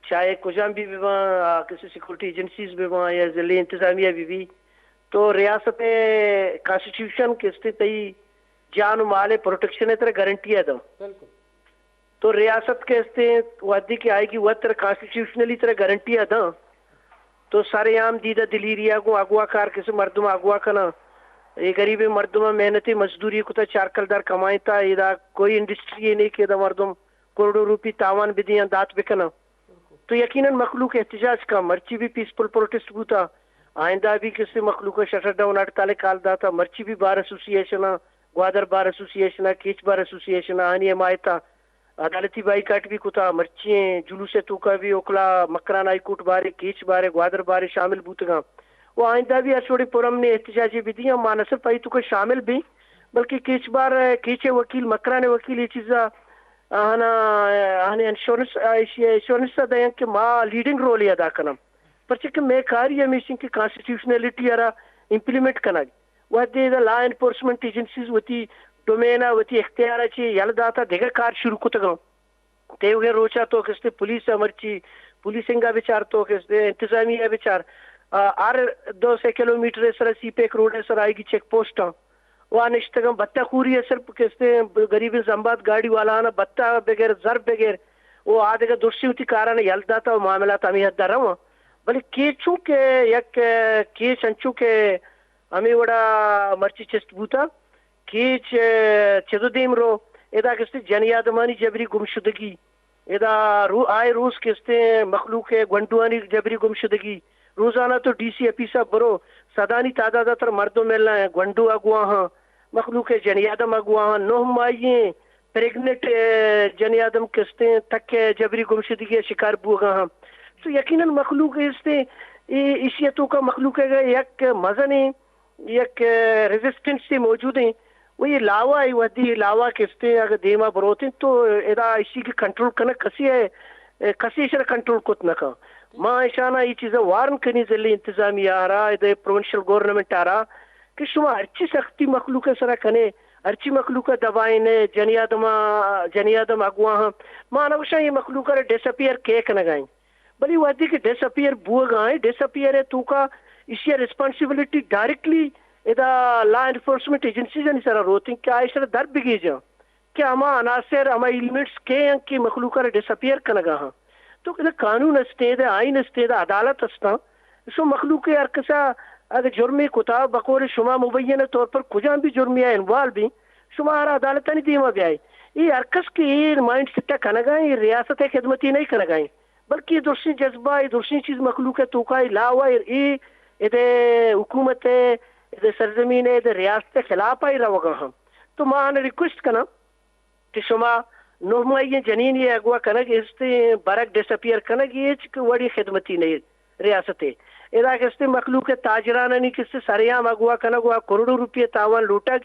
چاہے کجام بھی بباں، آ، کسی سیکورٹی ایجنسیز بباں یا ضلعی انتظامیہ بہ بی، تو ریاست کانسٹیٹیوشن کہ استے تئی جان و مال پروٹیکشن ء ترا گارنٹی ء داں۔ بالکل۔ تو ریاست کہ استے وھدی کہ آئیگی وت ترا کانسٹیٹیوشنلی ترا گارنٹی ء داں، تو سر عام دیدہ دلیری ء گوں اغوا کار کسے مردم اغوا کناں، اے غریبیں مردم ء محنتی مزدوری کتا، چار کلدار کمائیں تا، ادا کوئی انڈسٹری نہیں کہ ادا مردم کروڑوں روپی تاوان بدیاں دات بکناں۔ تو یقیناً مخلوق احتجاج کا، مرچی بھی پیسفل پروٹیسٹ بوتا، آئندہ بھی کسے مخلوق شٹر ڈاؤن ہڑتال کال داتا، مرچی بھی بار ایسوسی ایشن، گوادر بار ایسوسی ایشن، کیچ بار ایسوسی ایشن آنی حمایت عدالتی بائیکاٹ بھی کتا، مرچی جلوس توکا بھی اوکلا مکران ہائی کورٹ بارے، کیچ بارے، گوادر بارے شامل بوتگاں۔ و آئندہ بھی ہر وڑیں پرامن احتجاجے بدیاں، ما نہ صرف آئی توکا شامل بیں، بلکہ کیچ بار، کیچ وکیل، مکران وکیل یہ چیزا آہانا، آہانے انشورنس، ایشی انشورنس دیاں کہ ما لیڈنگ رول ادا کناں۔ پرچہ کہ مئے کاری ہمیش انت کہ کانسٹیٹیوشنلٹی ء را امپلیمنٹ کنگ۔ وھدے ادا لا انفورسمنٹ ایجنسیز وتی ڈومین ء وتی اختیار ء چہ یل داتا دگہ کار شروع کتگاں۔ تیوگیں روچا تو کستے پولیس ء مرچی پولیسنگ ء بچار، تو کستے انتظامیہ ء بچار، آ، ہر دو سے کلومیٹر ء سرا سی پیک روڈ ء سرا آئیگی چیک پوسٹ آں۔ و آ نشتگاں بتہ خوری ء سر کستے غریبیں زمبات گاڑی والا آنا بتہ بگر زر بگر و آ دگہ درسی وتی کاران یل داتا و معاملات ہمیں حد ء رواں۔ بلے کیچ چونکہ یک، کیچ انچو کہ ہمے وڑا مرچی چست بوتا، کیچ، ء، چدو دیم رو، ادا کستے جنی آدمانی جبری گمشدگی، ادا رو-، آئے روز کستے مخلوق ء گونڈوانی جبری گمشدگی، روزانہ تو ڈی سی آفیس ء برو، سدانی تعداد ء تر مردم ملن، گونڈو اگواہاں، مخلوق ء جنی آدم اگواہاں، نہ ماہی ایں پریگننٹ، ء، جنی آدم کستیں تک ء جبری گمشدگی ء شکار بوگا ہاں۔ تو یقیناً مخلوق استے، ای-، ایشی ء توکا مخلوق ء یک مزنیں یک، ء، ریزسٹنس موجود ہیں۔ و یہ لاوا ء وھدی لاوا کستیں اگر دیما بروتیں تو ادا ایشی کی کنٹرول کنگ کسی ء، کسی ایشرا کنٹرول کت نہ کن۔ ما ایشانا یہ چیزا وارن کنی ضلعی انتظامیہ آرا، ادے پروونشل گورنمنٹ آرا کہ شما ہرچی سختی مخلوق ء سرا کنے، ہرچی مخلوق ء دبائینے، جنی آدم ء، جنی آدم اگواہ، ما نہ گوشاں یہ مخلوق ء ڈس اپیئر کے کنگائیں۔ بلے وھدے کہ ڈس اپیئر بوگا ایں، ڈس اپیئر ء توکا ایشی ء ریسپانسبلٹی ڈائریکٹلی ادا لا انفورسمنٹ ایجنسیز آنی سرا روتیں کہ آ ایشرا در بگیجاں کہ ہما عناصر، ہما ایلیمنٹس کے ہیں کہ مخلوق ء ڈس اپیئر کنگا ہاں۔ تو کہ قانون استیں، آئین استیں، عدالت استاں۔ شو مخلوق ء ہر کسا اگر جرمے کتا، بقول شما مبینہ طور پر کجام بھی جرمے ء انوالو بیں، شما ہر عدالتانی دیما بیائے۔ یہ ہر کس کہ یہ مائنڈ سیٹ ء کنگا ہیں، یہ ریاست ء خدمتی نہیں کنگا ہیں۔ بلکہ اے درسیں جذبہ، اے درسیں چیز مخلوق ء توکا اے لاوا اے، اے ادے حکومت ء، ادے سرزمین ء، ادے ریاست ء خلاف ء روگا ہم۔ تو ما آناں ریکویسٹ کناں کہ شما نہ ماہی جنین یہ اغوا کنگ استیں، برگ ڈس اپیئر کنگ، یہ ہچ وڑی خدمتی نہیں ریاست ء۔ ادا کہ استیں مخلوق ء تاجرانانی کہ استیں سریام اغوا کنگ و کروڑوں روپے تاوان لوٹگ،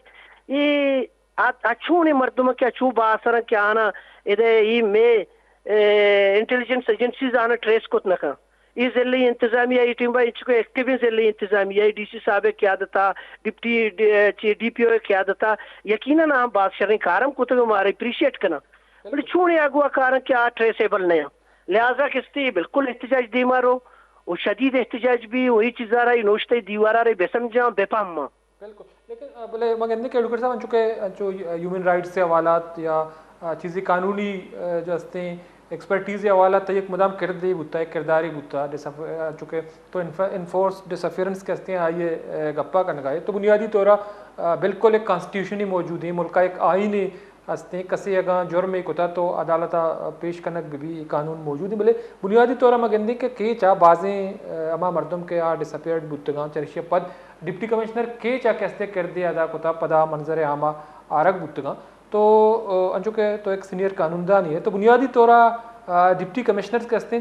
یہ آ، آ چونیں مردم کہ آ چو بااثر کہ آنا ادے ای مے، اے، انٹیلیجنس ایجنسیز آنا ٹریس کت نہ کن۔ ای ضلعی انتظامیہ ای ٹیم با انچکو ایکٹیو ضلعی انتظامیہ ڈی سی صاحب قیادتا، ڈپٹی ڈی، چی ڈی پی او قیادتا، یقیناً آ باز شریں کارم کتگ، مارا اپریشیٹ کناں۔ بلے چونیں اغوا کاراں کہ آ ٹریسیبل نہ آں۔ لہذا کستی بالکل احتجاج دیما رو و شدید احتجاج بی و ای چیزا را ای نوشتہ دیوارا را بسمجھاں، بپہماں۔ بالکل۔ لیکن، آ، بلے من گندے کہ ایڈوکیٹ صاحب انچو کہ انچو ہیومن رائٹس سے حوالات یا، آ، چیزی قانونی، آ، جو ہستیں ایکسپرٹیز حوالات یک مدام کردے بوتا، یک کرداری بوتا، ڈس اف-، آ، انچو کہ تو انف-، انفورس ڈس اپیئرنس کے ہستیں آئیے، آ، گپا کنگا ہے۔ تو بنیادی طورا، آ، بالکل ایک کانسٹیٹیوشن ہی موجود ہے، ملکا ایک آئین ہے ہستیں، کسے اگاں جرمے کتا تو عدالتا پیش کنگ بہ بی، قانون موجود ہیں، بلے بنیادی طور ہم گندیں کہ کیچ آ بازیں، آ، ہما مردم کہ آ ڈس اپیئرڈ بوتگاں، چریشی پد ڈپٹی کمشنر کیچ آ کہ ہستیں کردے ادا کتا، پدا منظر عاما آرگ بوتگاں۔ تو، آ، انچو کہ تو ایک سینئر قانوندانی ہے، تو بنیادی طورا، آ، ڈپٹی کمشنر کہ ہستیں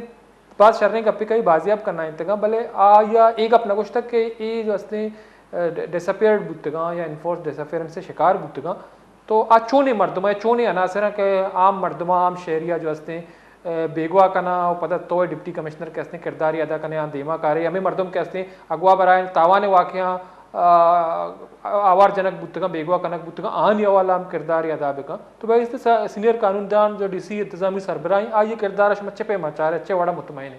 باز شریں گپے کئی بازیاب کنائینتگاں، بلے آیا اے گپ نہ گوشتگ کہ اے جو ہستیں، آ، ڈ-، ڈس اپیئرڈ بوتگاں یا انفورس ڈس اپیئرنس شکار بوتگاں، تو آ چونیں مردم ء، چونیں عناصر ء کہ عام مردماں، عام شہری ء جو ہستیں، ء، بیگواہ کناں و پدا تو ڈپٹی کمشنر کہ ہستیں کرداری ادا کنے آں دیما کارے، ہمیں مردم کہ ہستیں اغوا برائیں تاوان واقعاں، ء، آوار جنک بوتگاں، بیگواہ کنک بوتگاں، آہانی حوالہ ہم کرداری ادا بکن۔ تو بھائی اس سے سینئر قانون دان جو ڈی سی انتظامی سربراہیں، آئی کردار شما چہ پیما چارے، چہ وڑا مطمئن ہے؟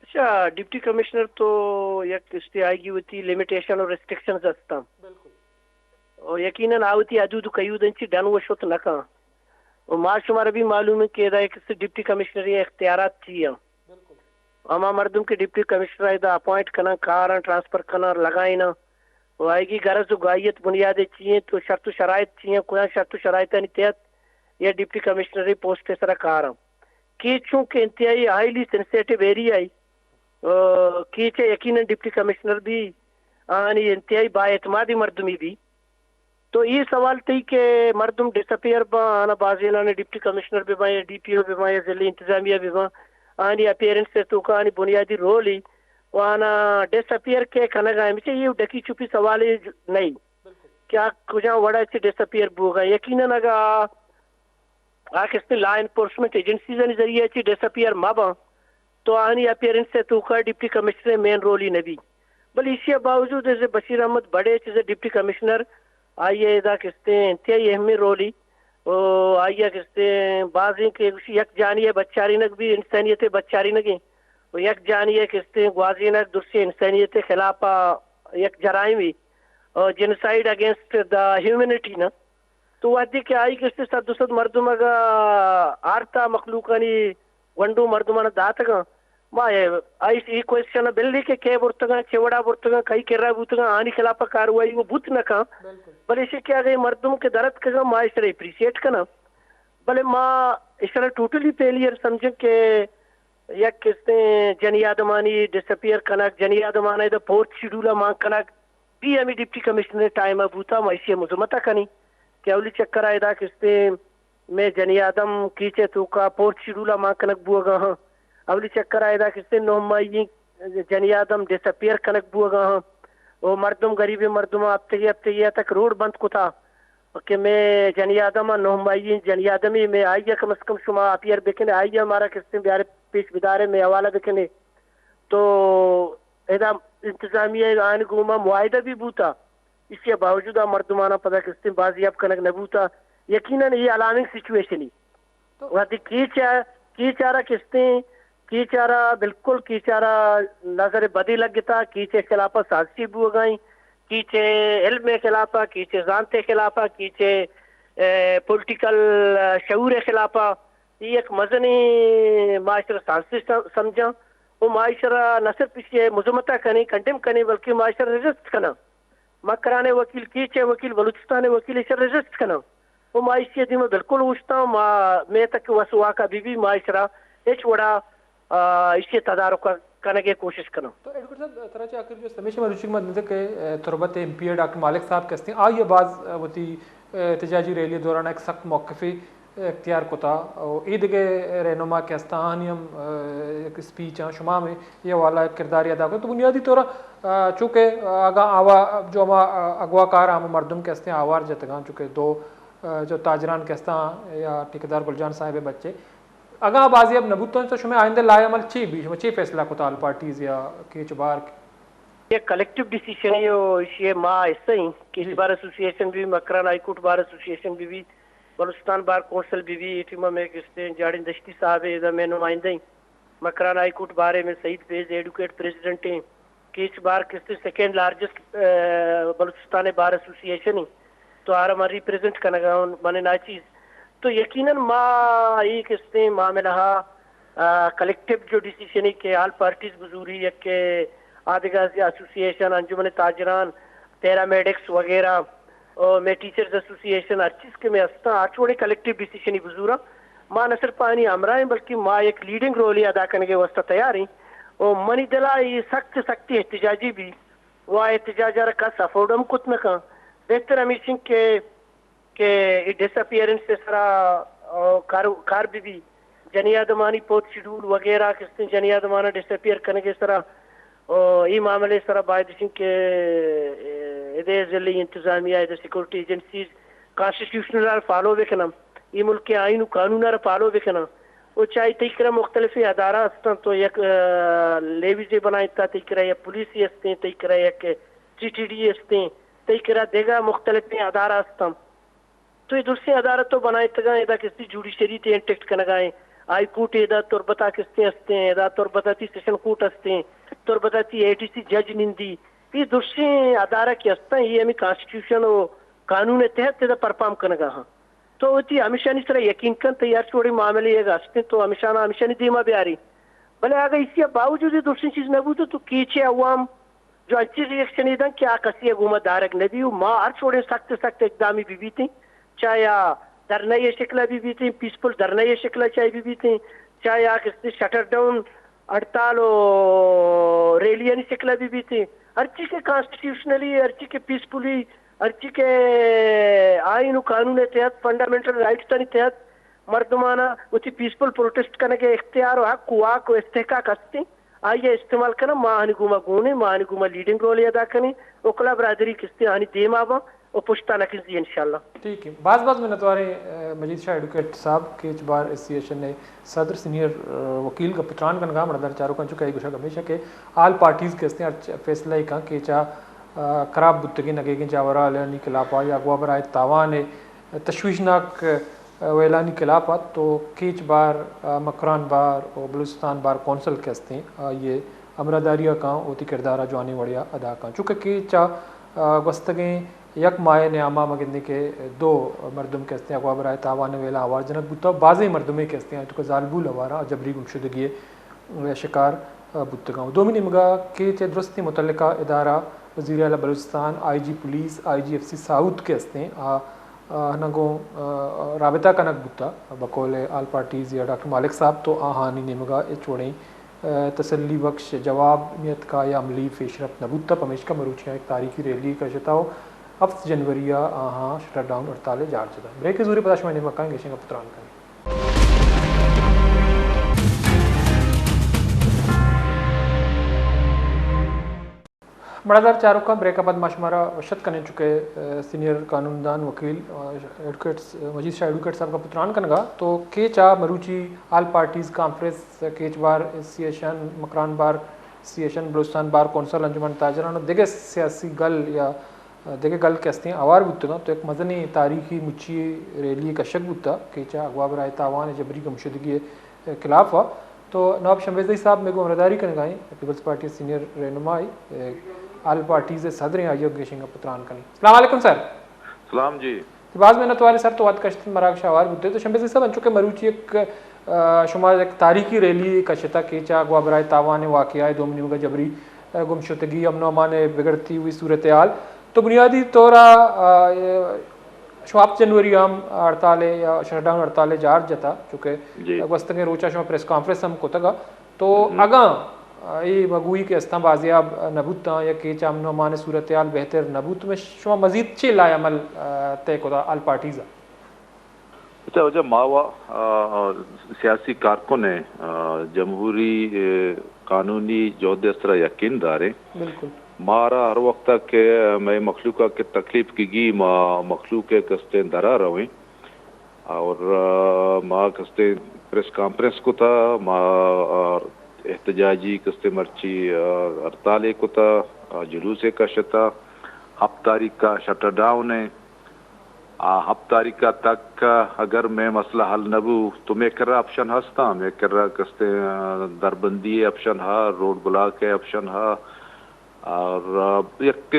اچھا، ڈپٹی کمشنر تو یک استے آئی گی وتی لمیٹیشن اور ریسٹرکشنز ہستاں۔ بالکل۔ و یقیناً آ وتی حدود و قیود انچی ڈن و شت نہ کن۔ و ما شمارا بھی معلوم ہے کہ ادا یک ڈپٹی کمشنر اختیارات چی ہیں۔ بالکل۔ ہما مردم کہ ڈپٹی کمشنر ادا اپوائنٹ کنن، کارن ٹرانسفر کنن، لگائینن، و آئی گی غرض و غایت بنیاد چی ہیں، تو شرط و شرائط چی ہیں، کجا شرط و شرائطانی تحت یا ڈپٹی کمشنری پوسٹ سرا کارن۔ کیچ چونکہ انتہائی ہائیلی سینسیٹیو ایریا ہے، آ، کیچ ء یقیناً ڈپٹی کمشنر بھی آنی انتہائی با اعتمادی مردمی بھی۔ تو یہ سوال تھی کہ مردم ڈس اپیئر با، آنا بازینان ڈپٹی کمشنر بہ باں یا ڈی پی او بہ باں یا ضلع انتظامیہ بہ باں، آنی اپیئرنس ء توکا آنی بنیادی رول ہی و آنا ڈس اپیئر کے کنگا ہے، مچے یہ ڈکی چپی سوال ہی نہیں کہ آ کجا وڑا چہ ڈس اپیئر بوگا۔ یقیناً اگا آ کستے لا انفورسمنٹ ایجنسیز آنی ذریعہ چی ڈس اپیئر مہ باں تو آنی اپیئرنس ء توکا ڈپٹی کمشنر مین رول ہی نہ بی۔ بلے ایشی ء باوجود از بشیر احمد بڑے چیز ڈپٹی کمشنر آئی ء ادا کستے انتہائی اہمیں رول ہی و آئی ء کستے بازیں کہ گوشی یک جانی ء بچارینگ بی انسانیت ء بچارینگیں و یک جانی ء کستے گوازینگ درسیں انسانیت ء خلاف ء یک جرائم ہی، جینوسائیڈ اگینسٹ دا ہیومنٹی نا۔ تو وہدے کہ آئی گشتے صد دو صد مردم اگا آرتا مخلوقانی گونڈو مردمانا داتگاں، ما اے، آئی ای کوئسچن بلی کہ کئے برتگاں، چہ وڑا برتگاں، کئی کرا بوتگاں، آنی خلاف کاروائی وہ بوت نہ کن۔ بالکل۔ بلے ایشی کہ اگے مردم کہ درد کگاں، ما ایشرا اپریشیٹ کناں۔ بلے ما ایشرا ٹوٹلی فیلئر سمجھیں کہ یک کستیں جنی آدمانی ڈس اپیئر کنگ، جنی آدمانا ادا فورتھ شیڈول مان کنگ، بی ہمے ڈپٹی کمشنر ٹائم ء بوتا، ما ایشی ء مذمت ء کنیں کہ اولی چکر ء ادا کستیں مئے جنی آدم کیچ ء توکا فورتھ شیڈول ء مان کنگ بوگا ہاں۔ اولی چکر ء ادا کستیں نہ ماہی جنی آدم ڈس اپیئر کنگ بوگا ہاں۔ او مردم، غریبیں مردم ہفتگی ہفتگی ء تک روڈ بند کتا کہ مئے جنی آدم ء نہ ماہی جنی آدمی مئے آئی ء کم از کم شما اپیئر بکن، آئی ء مارا کستیں بیارے پیش بدارے مئے حوالہ بکنے۔ تو ادا انتظامیہ آنی گوما معاہدہ بھی بوتا، ایشی ء باوجود آ مردماناں پدا کستیں بازیاب کنگ نہ بوتا۔ یقیناً اے الارمنگ سچویشن ای۔ تو وہدے کیچ ء، کیچ ء را کستیں، کیچ ء را بالکل کیچ ء را نظر بدی لگتا، کیچ ء خلاف ء سازشی بوگائیں، کیچ ء علم ء خلاف ء، کیچ ء زانت ء خلاف ء، کیچ ء، اے، پولیٹیکل، اے، شعور ء خلاف ء۔ اے یک مزنیں، ما ایشرا سازش سم-، سمجھاں و ما ایشرا نہ صرف ایشی ء مذمت ء کنیں، کنڈیم کنیں، بلکہ ما ایشرا ریزسٹ کناں۔ مکران ء وکیل، کیچ ء وکیل، بلوچستان ء وکیل ایشرا ریزسٹ کناں و ما ایشی ء دیما بالکل اوشتاں۔ ما، مئے تک وس واک ء بہ بی، ما ایشرا ہچ وڑا، آ، ایشی ء تدارک ء کنگ ء کوشش کناں۔ تو ایڈوکیٹ صاحب، ترا چہ آخر جو ہمیشہ مروچی ما دنتے کہ، اے، تربت ء ایم پی اے ڈاکٹر مالک صاحب کہ ہستیں، آئی ء باز، اے، وتی، اے، احتجاجی ریلی ء دوران ایک سخت موقفے اختیار کتا و اے دگہ رہنما کہ استاں آہانی ہم، آ، یک اسپیچ آں، شما ہم اے حوالہ کردارے ادا کت۔ تو بنیادی طور آ، چونکہ اگاں آوا جو ہما، آ، اغواکار ہم مردم کہ استیں آوار جتگاں، چونکہ دو، آ، جو تاجران کہ استاں یا ٹھیکیدار گل جان صاحب بچے، اگاں بازیاب نہ بوتاں تو شمئے آئندہ لائحہ عمل چی بی؟ شما چی فیصلہ کتا آل پارٹیز یا کیچ بار؟ یک کلیکٹیو ڈیسیشن ہے و ایشی ما حصہ ہیں۔ کیچ جی۔ بار ایسوسی ایشن بھی، مکران ہائی کورٹ بار ایسوسی ایشن بھی، بھی بلوچستان بار کونسل بھی، بھی اے ٹیم میں کستے جاڑیں دشتی صاحب ہے، ادا میں نمائندہ ہیں۔ مکران ہائی کورٹ بارے میں سعید فیض ایڈوکیٹ پریزیڈنٹ ہیں۔ کیچ بار کستے سیکنڈ لارجسٹ، آ، بلوچستان بار ایسوسی ایشن ہیں۔ تو آرا ما ریپریزنٹ کنگا ہوں، من ناچیز۔ تو یقیناً ما اے کستے معاملہ ہا، آ، کلیکٹیو جو ڈیسیشن ہے کہ آل پارٹیز بزوری، یک کہ آدگہ ایسوسی ایشن، انجمن تاجران، پیرامیڈکس وغیرہ، او مئے ٹیچرز ایسوسی ایشن، ہر چیز کہ مئے ہستاں، ہر چوڑیں کلیکٹیو ڈیسیشنی بزوراں۔ ما نہ صرف آنی ہمراہ ہیں، بلکہ ما یک لیڈنگ رولے ادا کنگے واسطہ تیار ہیں۔ او منی دلا اے سخت سختی احتجاجی بھی، و احتجاج ء را کس افورڈ ہم کت نہ کن۔ بہتر ہمیش انت کہ، کہ اے ڈس اپیئرنس ء سرا، آ، کار، کار بہ بی۔ جنی آدمانی فورتھ شیڈول وغیرہ کستیں جنی آدماناں ڈس اپیئر کنگ ء سرا، آ، اے معاملے ء سرا باید اش انت کہ، اے، ادے ضلعی انتظامیہ، ادے سیکورٹی ایجنسیز کانسٹیٹیوشنل ء فالو بہ کنن۔ اے ملک ء آئین و قانون ء را فالو بہ کنن۔ و چاہے تئی کرا مختلفیں ادارہ ہستاں، تو یک، آ، لیویزے بنائینتا، تئی کرا یک پولیسے ہستیں، تئی کرا یک سی ٹی ڈی ہستیں، تئی کرا دگہ مختلفیں ادارہ ہستاں۔ تو اے درسیں ادارہ تو بنائینتگاں، ادا کستی جوڈیشری تے انٹیکٹ کنگا ہیں، ہائی کورٹ ادا تربتا کستے ہستیں، ادا تربتا تی سیشن کورٹ ہستیں، تربتا تی اے ڈی سی جج نندی۔ اے درسیں ادارہ کہ ہستاں، اے ہمیں کانسٹیٹیوشن و قانون ء تحت ادا پرفارم کنگا ہاں۔ تو وتی ہمیشانی سرا یقین کن، تئی ہرچ وڑیں معاملے اگاں ہستیں تو ہمیشانا ہمیشانی دیما بیاری۔ بلے اگاں ایشی ء باوجود اے درسیں چیز نہ بوت تو کیچ ء عوام جو انچیں ری ایکشنے دنت کہ آ کسی ء گوما دارگ نہ بی و ما ہرچ وڑیں سخت سخت اقدامے بہ بیتیں، چاہے آ دھرنہ ء شکل ء بہ بیتیں، پیسفل دھرنہ ء شکل ء چاہے بہ بیتیں، چاہے آ کسی شٹر ڈاؤن ہڑتال و ریلیانی شکل ء بہ بیتیں، ہرچی کہ کانسٹیٹیوشنلی، ہرچی کہ پیسفلی، ہرچی کہ آئین و قانون ء تحت، فنڈامنٹل رائٹس آنی تحت مردمانا وتی پیسفل پروٹیسٹ کنگ ء اختیار و حق و واک و استحقاق ہستیں، آئی ء استعمال کناں، ما آنی گوما گون ایں، ما آنی گوما لیڈنگ رولے ادا کنیں، وکلا برادری کستیں آنی دیما باں۔ و پشتا نہ کنزی انشاءاللہ۔ ٹھیک ہے، باز باز منتوار ہیں، اے، مجید شاہ ایڈوکیٹ صاحب، کیچ بار ایسوسی ایشن ء صدر سینئر، اے، وکیل گپ تران کنگا، مڑدار چاروکاں چو کہ گوشگ ہمیشہ کہ آل پارٹیز کہ ہستیں ہر چ-، فیصلہ ء کن کیچا، اے، خراب بوتگیں نگیگیں جاورانی خلاف ء یا اغوا برائے تاوان ء تشویشناک، اے، ویلانی خلاف ء تو کیچ بار، اے، مکران بار و بلوچستان بار کونسل کہ ہستیں آئی ء ہمراہداری ء کن وتی کردار ء جوانیں وڑے ء ادا کن۔ چونکہ کیچ ء، اے، گوستگیں یک ماہ ء نیاما ما گندیں کہ دو مردم کہ ہستیں اغوا برائے تاوان ء ویلاں آوار جنگ بوتگ، بازیں مردمے کہ ہستیں آئی توکا زالبول ہوار آں، جبری گمشدگی ء شکار بوتگ آں۔ دومی نیمگا کیچ ء درستیں متعلقہ ادارہ، وزیر اعلی بلوچستان، آئی جی پولیس، آئی جی ایف سی ساؤتھ کہ ہستیں، آ، آ، آناں گوں، آ، رابطہ کنگ بوتگ، بقول آل پارٹیز یا ڈاکٹر مالک صاحب، تو آہانی نیمگا ہچ وڑیں، آ، تسلی بخش جواب نیتکا یا عملی پیشرفت نہ بوتگ، پمیشکا مروچیاں یک تاریخی ریلی کشتہ و ہفت جنوری ء آہاں شٹر ڈاؤن ہڑتال ء جار جتگ۔ بریک ء زورے پدا شمئے نیمگا کائیں، گیشیں گپ تران کنیں۔ مڑدار چاروکاں، بریک ء پد ما شمارا وش اتک کنیں، چونکہ، اے، سینئر قانون دان وکیل، اے، ایڈوکیٹ، اے، مجید شاہ ایڈوکیٹ صاحب گپ تران کنگا۔ تو کیچ ء مروچی آل پارٹیز کانفرنس، کیچ بار ایسوسی ایشن، مکران بار ایسوسی ایشن، بلوچستان بار کونسل، انجمن تاجران و دگہ سیاسی گل یا دگہ گل کہ ہستیں آوار بوتگاں، تو یک مزنیں تاریخی مچی ریلی کشگ بوتگ کیچ ء اغوا برائے تاوان ء جبری گمشدگی ء خلاف ء۔ تو نواب شمبیزئی صاحب مئے گوں ہمراہداری کنگا ایں، پیپلز پارٹی سینئر رہنمائی، اے، آل پارٹیز ء صدر ایں، آئی ء گیشیں گپ تران کنیں۔ السلام علیکم سر۔ سلام جی۔ جی، باز منت واریں سر، تو وت کشت مراگش آوار بوتے۔ تو شمبیزئی صاحب، انچو کہ مروچی یک، آ، شما یک تاریخی ریلی کشتا کیچ ء اغوا برائے تاوان واقعہ ء دومی نیمگا جبری، آ، گمشتگی، امن و امان ء بگڑتی ہوئی صورتحال، تو بنیادی طور ء، آ، شما ہفت جنوری ہم ہڑتال ء یا شٹ ڈاؤن ہڑتال ء جار جتا، چونکہ جی۔ گوستگیں روچا شما پریس کانفرنس ہم کتگا۔ تو ہم۔ اگاں اے مگوئی کہ استاں بازیاب نہ بوتاں یا کیچ امن و امان صورتحال بہتر نہ بوت، میں شما مزید چے لائحہ عمل، آ، طے کتا آل پارٹیز ء؟ اچھا، واجہ ما و، آ، سیاسی کارکن ہیں، آ، جمہوری، اے، قانونی جہد ءِ سرا یقین داریں۔ بالکل۔ مارا ہر وقت کہ مئے مخلوق ءَ کہ تکلیف گی، ما مخلوق ءِ کستیں درا رویں۔ اور، آ، ما کستیں پریس کانفرنس کتا، ما، آ، احتجاجی کستیں مرچی، آ، ہڑتالے کتا، آ، جلوسے کشتا، ہپت تاریخ کا شٹر ڈاؤن ہے۔ آ، ہپت تاریخ ءَ تک اگر مئے مسئلہ حل نہ بو تو مئے کرا آپشن ہستاں، مئے کرا کستیں، آ، دربندی ءِ آپشن ہا، روڈ بلاک ءِ آپشن ہا، اور، آ، یک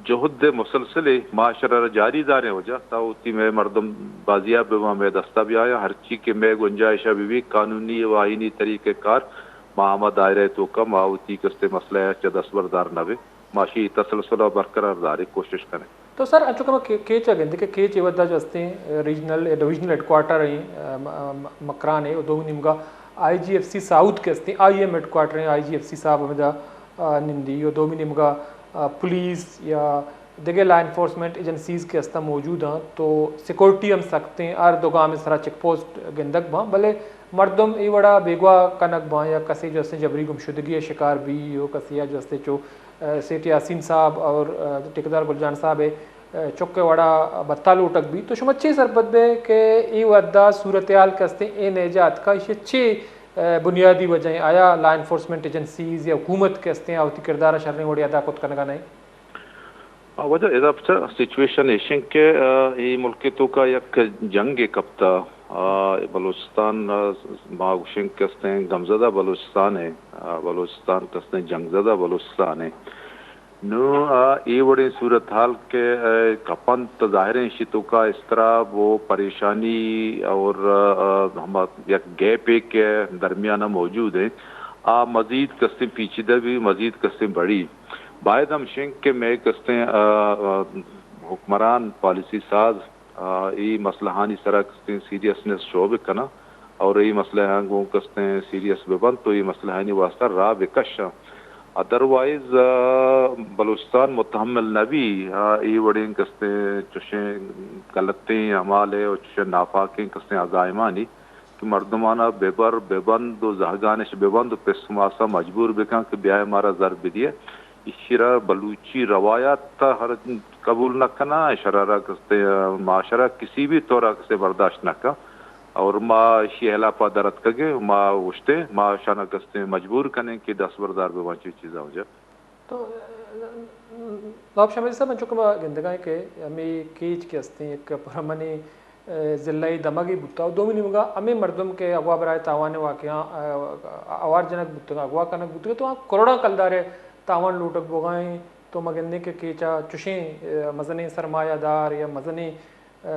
جہد مسلسل ہے، ما شرا جاری داریں واجہ، تا وتی مئے مردم بازیاب بباں، مئے دستا بیایاں، ہرچی کہ مئے گنجائش ءَ ببی، قانونی و آئینی طریقہ کار ما ہما دائرہ ءِ توکا ما وتی کستیں مسئلہ ءَ چہ دستبردار نہ بیں۔ ما اشی تسلسل ءَ برقرار داریں، کوشش کنیں۔ تو سر، انچو کہ ما کے-، کیچ ءَ گندیں کہ کیچ اے وھد ءَ جو ہستیں، اے، ریجنل یا ڈویژنل ہیڈ کوارٹر ہیں، اے، م-، م-، مکران ہے، اور دومی نیمگا آئی جی ایف سی ساؤتھ کہ ہستیں، آئی ایم ہیڈ کوارٹر ہیں، آئی جی ایف سی صاحب ہمدا، آ، نندی، اور دومی نیمگا، آ، پولیس یا دگہ لا انفورسمنٹ ایجنسیز کہ ہستاں موجود ہیں، تو سیکورٹی ہم سخت ہیں، ہر دو گام سرا چیک پوسٹ گندگ باں، بلے مردم اے وڑا بیگواہ کنگ باں یا کسے جو ہستیں جبری گمشدگی ءِ شکار بی، یا کسے یا جو ہستیں چو، آ، سیٹھ یاسین صاحب اور، آ، ٹھیکیدار گل جان صاحب ءِ، آ، چک ءِ وڑا بھتہ لوٹگ بی، تو شما چے سرپد بے کہ اے وھد ءَ صورتحال کہ ہستیں اے نہج ءَ اتکا، ایشی چے، آ، بنیادی وجہ ہیں؟ آیا لا انفورسمنٹ ایجنسیز یا حکومت کہ ہستیں آ وتی کردار ءَ شریں وڑے ادا کت کنگا نہ ایں؟ آ، واجہ، ادا پچا سچویشن ایش انت کہ، آ، اے ملک ءِ توکا یک جنگے کپتا، آ، بلوچستان، آ، ما گوشیں کہ استیں گمزدہ بلوچستان ہے، آ، بلوچستان کہ استیں جنگزدہ بلوچستان ہے۔ نو، آ، اے وڑیں صورتحال کہ، آ، کپنت، ظاہر ہیں ایشی توکا اضطراب و پریشانی اور، آ، آ، ہما یک گیپے کہ درمیان موجود ہیں، آ مزید کستیں پیچیدہ بی، مزید کستیں بڑی۔ باید ہمش انت کہ مئے کستیں، آ، آ، حکمران، پالیسی ساز، آ، اے مسئلہانی سرا کستیں سیریسنس شو بکناں اور اے مسئلہاں گوں کستیں سیریس ببنت تو اے مسئلہانی واسطہ راہ بکشاں۔ ادروائز، آ، بلوچستان متحمل نہ بی، آ، اے وڑیں کستیں چشیں غلطیں اعمال ءِ اور چشیں ناپاکیں کستیں عزائمانی کہ مردمانا ببر، ببند و زہگانش ببند و پس و ماسا مجبور بکن کہ بیائے مارا زر بدیے۔ ایشی را بلوچی روایات تا ہر قبول نہ کناں، اشرا را کستے معاشرہ کسی بھی طور کسے برداشت نہ کن۔ اور ما ایشی خلاف در اتکگیں، ما گوشتے، ما شانا کستے مجبور کنیں کہ دست بردار بباں چی چیزاں وجہ۔ تو، نواب شمیر صاحب، انچو کہ ما گندگا ایں کہ ہمے کیچ کہ ہستیں یک پرامنیں، اے، ضلعی دمگے بوتا و دومی نیمگا ہمے مردم کہ اغوا برائے تاوان واقعہ، اے، آوار جنگ بوتگا، اغوا کنگ بوتگا، تو آ کروڑاں کلدارے تاوان لوٹگ بوگا ایں۔ تو ما گندیں کہ کیچا چشیں، اے، مزنیں سرمایہ دار یا مزنیں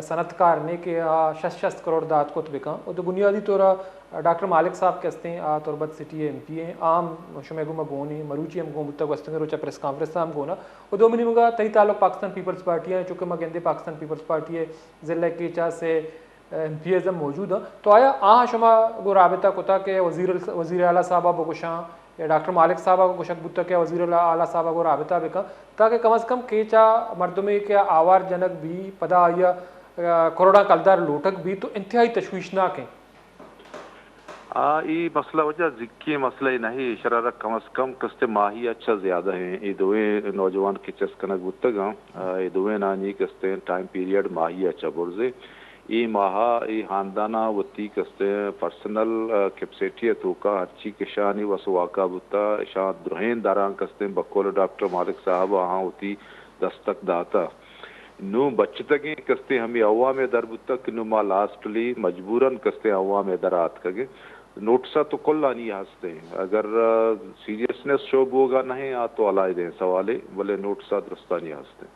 صنعتکار نے کہ آ شست شست کروڑ دات کت بکن۔ و تو بنیادی طور ءَ ڈاکٹر مالک صاحب کہ ہستیں، آ تربت سٹی ءِ ایم پی ایں، آ ہم شمئے گوما گون ایں، مروچی ہم گون بوتگ، گوستگیں روچ ءَ پریس کانفرنس ءَ ہم گون ءَ۔ و دومی نیمگ ءَ تئی تعلق پاکستان پیپلز پارٹی ءَ، چونکہ ما گندیں پاکستان پیپلز پارٹی ءِ ضلع کیچ ءَ سے ایم پی ایز ہم موجود اَنت۔ تو آیا آہاں شما گوں رابطہ کتا کہ وزیر ال-، وزیر اعلیٰ صاحب ءَ بگوشاں، یا ڈاکٹر مالک صاحب ءَ گوشگ بوتگ کہ وزیر اعلیٰ صاحب ءَ گوں رابطہ بکن، تاکہ کم از کم کیچ ءَ مردمے کہ آوار جنگ بی، پدا آئی ءَ، آ، کروڑاں کلدار لوٹگ بی، تو انتہائی تشویشناک ایں۔ آ، اے مسئلہ وجہ زکی مسئلہ نہ ایں، اشرا را کم از کم کستے ماہی ءَ چہ زیادہ ایں۔ اے دوئیں نوجوان کہ چست کنگ بوتگ اَنت، آ، اے دوئیں نانی کستے ٹائم پیریڈ ماہی ءَ چہ برز ایں۔ اے ماہ ءَ اے ہانداناں وتی کستیں پرسنل، آ، کیپیسٹی ءِ توکا ہرچی کہ اشانی وس واکا بوتا، اشاں درہیں دراں کستیں بقول ڈاکٹر مالک صاحب آہاں وتی دستک داتا۔ نوں بچتگیں کستیں ہمے عوام ءِ در بوتا کہ نوں ما لاسٹلی مجبوراً کستیں عوام ءِ در آتکگیں۔ نوٹس ءَ تو کلانی ہستیں۔ اگر، آ، سیریسنس شو بوگا نہ ایں، آ تو علیحدیں سوالے، بلے نوٹس ءَ درستانی ہستیں۔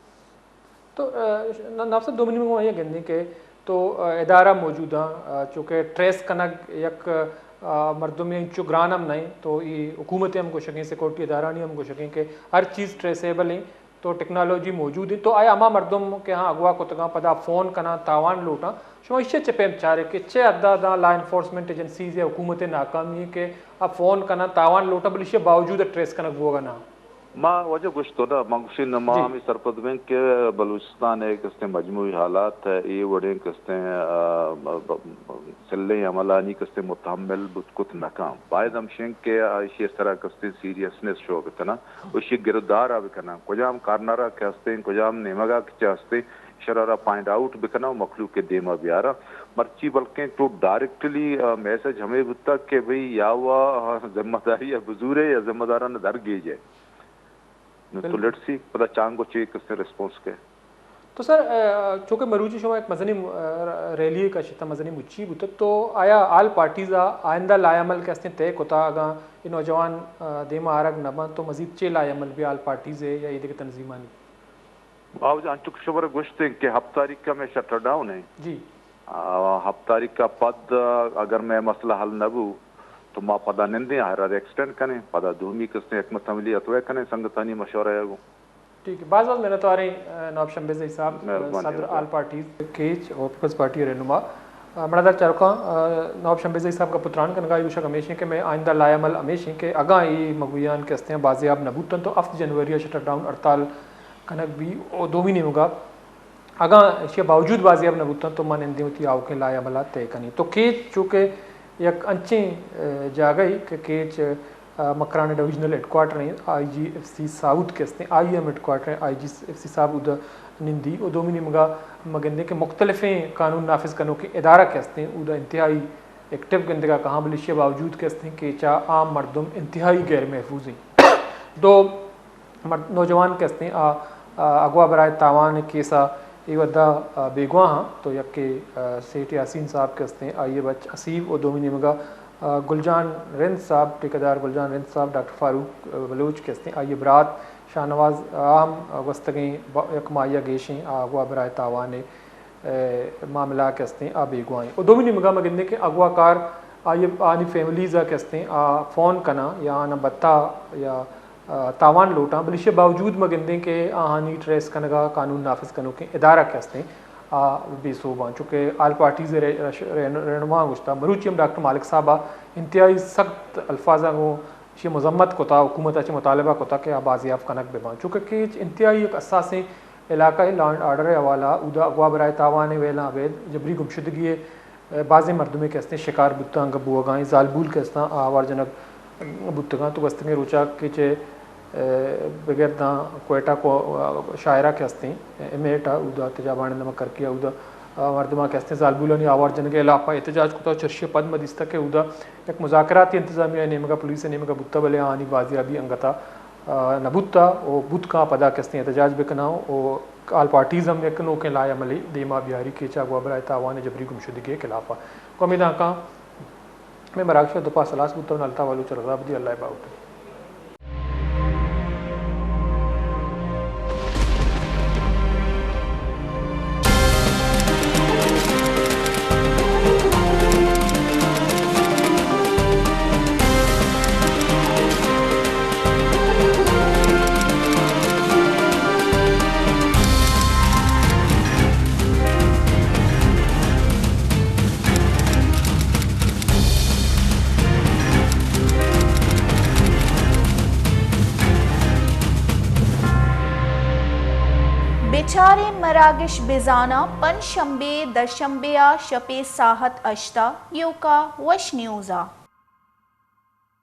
تو، آ، ن-، ناصر، دومی نیمگ ءَ ما آئی ءَ گندیں کہ تو، آ، ادارہ موجود اَنت، آ، چونکہ ٹریس کنگ یک، آ، مردمے انچو گران ہم نہ ایں، تو اے حکومت ءِ ہم گوشگ ایں، سیکورٹی ادارہانی ہم گوشگ ایں کہ ہر چیز ٹریسیبل ایں، تو ٹیکنالوجی موجود ایں، تو آیا ہما مردم کہ آہاں اغوا کتگ اَنت، پدا فون کن اَنت، تاوان لوٹ اَنت، شما ایشی ءَ چہ پیم چارے کہ چے حد ءَ داں لا انفورسمنٹ ایجنسیز یا حکومت ءِ ناکامی ایں کہ آ فون کن اَنت، تاوان لوٹ اَنت، بلے ایشی ءِ باوجود ٹریس کنگ بوگا نہ اَنت؟ ما واجہ گوشت نا، ما گوشیں نہ، ما جی۔ ہمے سرپد بیں کہ بلوچستان ءِ کستیں مجموعی حالات ءَ اے وڑیں کستیں، آ، ب-، ب-، سلیں عملانی کستیں متحمل بوت کت نہ کن۔ باید ہمشیں کہ ایشی سرا کستیں سیریسنس شو بکناں، و ایشی گرودار ءَ بکناں۔ کجام کارنر ءَ کہ ہستیں، کجام نیمگ ءَ کہ چہ ہستیں، شرا را پوائنٹ آؤٹ بکناں و مخلوق ءِ دیما بیاراں۔ مرچی بلکیں تو ڈائریکٹلی، آ، میسج ہمے بوتگ کہ بھئی یا وا، آ، ذمہ داری ءَ بزورے یا ذمہ داراں درگیجے۔ نو تو بالکل۔ لیٹس سی پدا چانگو چے کسے ریسپانس کے۔ تو سر، آ، چونکہ مروچی شما یک مزنیں، آ، ریلی ءَ کشتہ، مزنیں مچی بوتگ، تو آیا آل پارٹیز ءَ آئندہ لائحہ عمل کہ ہستیں طے کتا، اگاں اے نوجوان، آ، دیما آرگ نہ بنت تو مزید چے لائحہ عمل بی آل پارٹیز ءِ یا اے دگہ تنظیمانی؟ باوجود انچو کہ شمارا گوشتیں کہ ہپت تاریخ ءَ مئے شٹر ڈاؤن ایں۔ جی۔ آ، ہپت تاریخ ءَ پد اگر مئے مسئلہ حل نہ بو تو ما پدا نندیں، آئرا ایکسٹینڈ کنیں، پدا دومی کستیں حکمت عملی اتوے کنیں سنگتانی مشورہ ءَ گوں۔ ٹھیک ہے، باز باز منتواریں، آ، نواب شمبے زئی صاحب، مہربانی صدر ہوگا۔ آل پارٹیز کیچ اور پیپلز پارٹی ءِ رہنما۔ آ، مڑادار چاروکاں، آ، نواب شمبے زئی صاحب گپ ءُ تران کنگا، ایشی ءِ گوشگ ہمیش ایں کہ مئے آئندہ لائحہ عمل ہمیش ایں کہ اگاں اے مگویان کہ ہستیں بازیاب نہ بوتن تو ہفت جنوری ءَ شٹر ڈاؤن ہڑتال کنگ بی و دومی نیمگا اگاں ایشی ءِ باوجود بازیاب نہ بوتن تو ما نندیں وتی آؤکیں لائحہ عمل ءَ طے کنیں۔ تو کیچ چونکہ یک انچیں، آ، جاگہے کہ کیچ، آ، مکران ڈویژنل ہیڈ کوارٹر ایں، آئی جی ایف سی ساؤتھ کہ ہستیں، آئی ہم ہیڈ کوارٹر ایں، آئی جی ایف سی صاحب اودا نندی و دومی نیمگا ما گندیں کہ مختلفیں قانون نافذ کنوکیں ادارہ کہ ہستیں اودا انتہائی ایکٹیو گندگا کہاں، بلے ایشی ءِ باوجود کہ ہستیں کیچ ءَ عام مردم انتہائی غیر محفوظ ایں۔ دو مر-، نوجوان کہ ہستیں آ، آ، اغوا برائے تاوان کیس ءَ اے وھدا، آ، بیگواہ آں، تو یکے، آ، سیٹھ یاسین صاحب کہ ہستیں آئی ءِ بچ حسیب و دومی نیمگا، آ، گلجان رند صاحب، ٹھیکیدار گلجان رند صاحب، ڈاکٹر فاروق، آ، بلوچ کہ ہستیں آئی ءِ برات شاہنواز، آ ہم گوستگیں ب-، یک ماہی ءَ گیشیں آ اغوا برائے تاوان ءِ، آ، معاملہ کہ ہستیں آ بیگواہ ایں۔ و دومی نیمگا ما گندیں کہ اغوا کار آئی ءِ، آنی فیملیز ءَ کہ ہستیں آ فون کناں یا آناں بھتہ یا آ، تاوان لوٹاں، بلے ایشی ءِ باوجود ما گندیں کہ آہانی ٹریس کنگ ءَ قانون نافذ کنوکیں ادارہ کہ ہستیں، آ بے سوب آں۔ چونکہ آل پارٹیز ءِ رہ-، رش-، رہن-، رہنماں گوشتہ، مروچی ہم ڈاکٹر مالک صاحب ءَ انتہائی سخت الفاظاں گوں ایشی ءِ مذمت کتا، حکومت ءَ چہ مطالبہ کتا کہ آ بازیاب کنگ بہ باں۔ چونکہ کیچ انتہائی یک حساسیں علاقہ ءِ، لا اینڈ آرڈر ءِ حوالہ ءَ اودا اغوا برائے تاوان ءِ ویلاں ابید جبری گمشدگی ءِ بازیں مردمے کہ ہستیں شکار بوتگ انگہ بوگا ایں، زالبول کہ ہستاں آ آوار جنگ بوتگاں۔ تو گوستگیں روچا کہ چہ، آ، بگر داں کوئٹہ کو، آ، شاعرہ کہ ہستیں، ایم ایٹ ءَ اودا تجابان نمک کرکی ءَ اودا، آ، مردماں کہ ہستیں زالبولانی آوار جنگ ءِ ہلاپ ءَ احتجاج کتا۔ چرشی ءَ پد ما دیستہ کہ اودا یک مذاکراتی انتظامیہ ءِ نیمگا، پولیس ءِ نیمگا بوتہ، بلے آہانی بازیابی انگتا آ، نہ بوتا و بوت کاں پدا کہ ہستیں احتجاج بکناں و آل پارٹیز ہم یک نوکیں لائحہ عملے دیما بیاری کہ چہ اغوا برائے تاوان ءِ جبری گمشدگی ءِ خلاف ءَ۔ گوں ہمے دانکاں مئے مراگش ءِ دپا سلاس بوتگ، اللہ تعالیٰ بلوچ ءَ رضا بدی، اللہ ءِ باہوٹ۔ بچاریں مراگش بزاناں پنچ شمبے، دہ شمبے ءَ شپے ساہت ہشت ءَ ایوکا وش نیوز ءَ۔